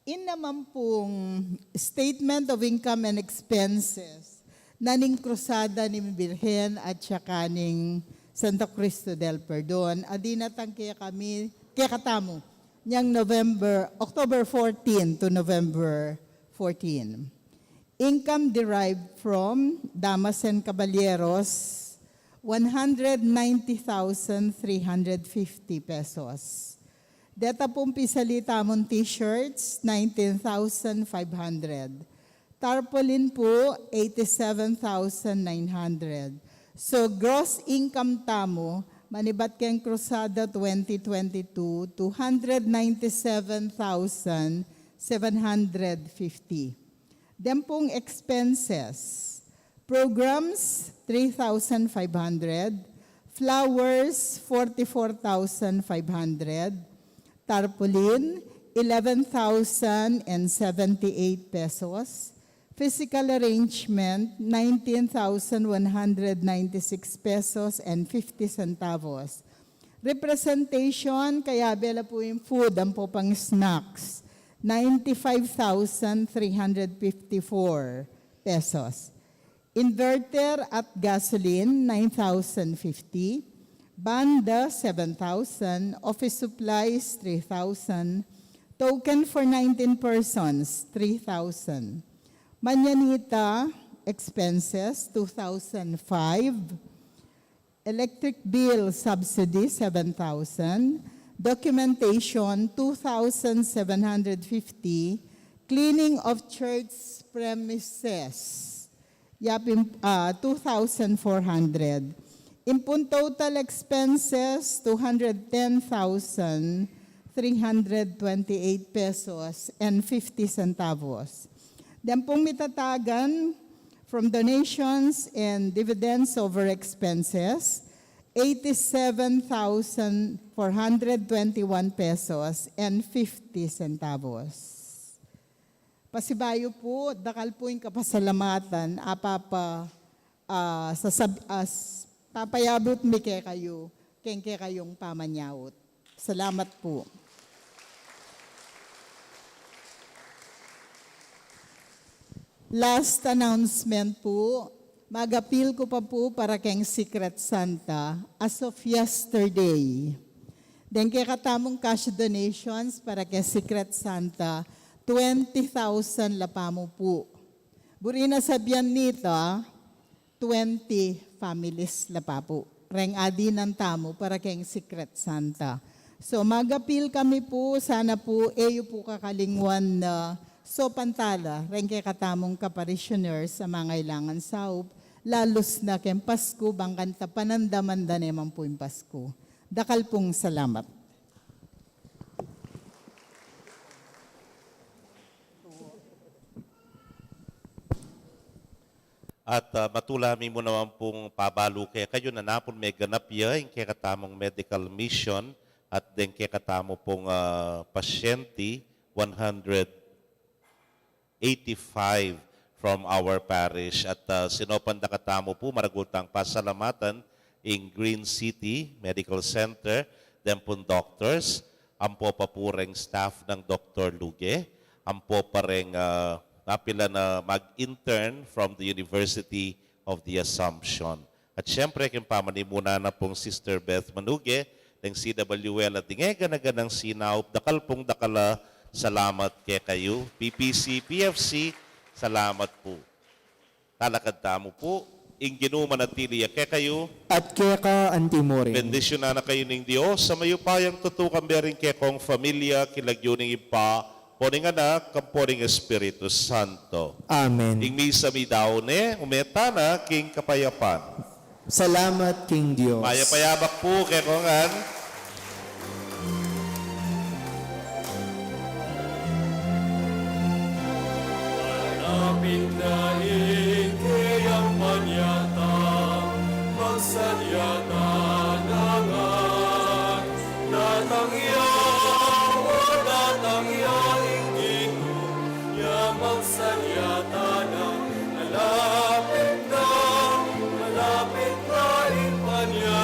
Ini naman pung statement of income and expenses na ning krusada ning Birhen at saka ning Santo Cristo del Perdon, a dinatang kekami, kekatamu, niyang November, October fourteen to November fourteen. Income derived from Damas and Caballeros, one hundred ninety thousand three hundred fifty pesos. Deta pung pisali tamung t-shirts, nineteen thousand five hundred. Tarpaulin pu, eighty-seven thousand nine hundred. So, gross income tamu, manibat keng Cruzada twenty twenty-two, two hundred ninety-seven thousand seven hundred fifty. Deng pung expenses, programs, three thousand five hundred, flowers, forty-four thousand five hundred, tarpaulin, eleven thousand and seventy-eight pesos, physical arrangement, nineteen thousand one hundred ninety-six pesos and fifty centavos. Representation, kayabe la pu ing food ampo pang snacks, ninety-five thousand three hundred fifty-four pesos. Inverter at gasoline, nine thousand fifty. Banda, seven thousand. Office supplies, three thousand. Token for nineteen persons, three thousand. Mañanita expenses, two thousand five. Electric bill subsidy, seven thousand. Documentation, two thousand seven hundred fifty. Cleaning of church premises, yapin, ah, two thousand four hundred. Impun total expenses, two hundred ten thousand three hundred twenty-eight pesos and fifty centavos. Deng pung mitatagan from donations and dividends over expenses, eighty-seven thousand four hundred twenty-one pesos and fifty centavos. Pasibayu pu, dakal pu ing kapasalamatan a papa, ah, sasab-, as, papayabut mi kekayu, keng kekayung pamanyaut. Salamat pu. Last announcement pu, mag-appeal ku pa pu para keng Secret Santa as of yesterday. Deng kekatamung cash donations para keng Secret Santa, twenty thousand la pa mu pu. Buri na sabian nita, twenty families la pa pu reng adinan tamu para keng Secret Santa. So, mag-appeal kami pu, sana pu, e yu pu kakalingwan na sopan tala reng kekatamung kaparishioners a mangailangan saup, lalus na keng Pasku, bang kanita panandaman da ne man pu ing Pasku. Dakal pung salamat. At, ah, matula mi mu naman pung pabalu kekayu, nanapun meganap ya ing kekatamung medical mission at deng kekatamu pung, ah, pasyente, one hundred eighty-five from our parish. At, ah, sinopan da katamu pu, maragul tang pasalamatan ing Green City Medical Center, deng pung doctors, ampo pa pu reng staff nang Doktor Luge, ampo pa reng, ah, mapilan a mag-intern from the University of the Assumption. At siyempre, keng pamanimuna na pung Sister Beth Manuge, deng C W L at deng e gana-ganang sinaup, dakal pung dakal a salamat kekayu. P P C, P F C, salamat pu. Talakad tamu pu. Ing Ginu manatili ya kekayu. At keka anti mu rin. Bendisyunan na kayu ning Dios a mayupayang tutu, kambe ring kekong familia, king lagyu ning Ibpa, ampo ning Anak, ampo ning Espiritu Santo. Amen. Ing misa meyari ne, ume tana king kapayapan. Salamat king Dios. Mayap a yabak pu kekongan. Malapit na ing keyang panyatang, magsadya tana ngan. Datang ya, o datang ya ing Ginu, ya magsadya tana. Malapit na, malapit na ing panyatang.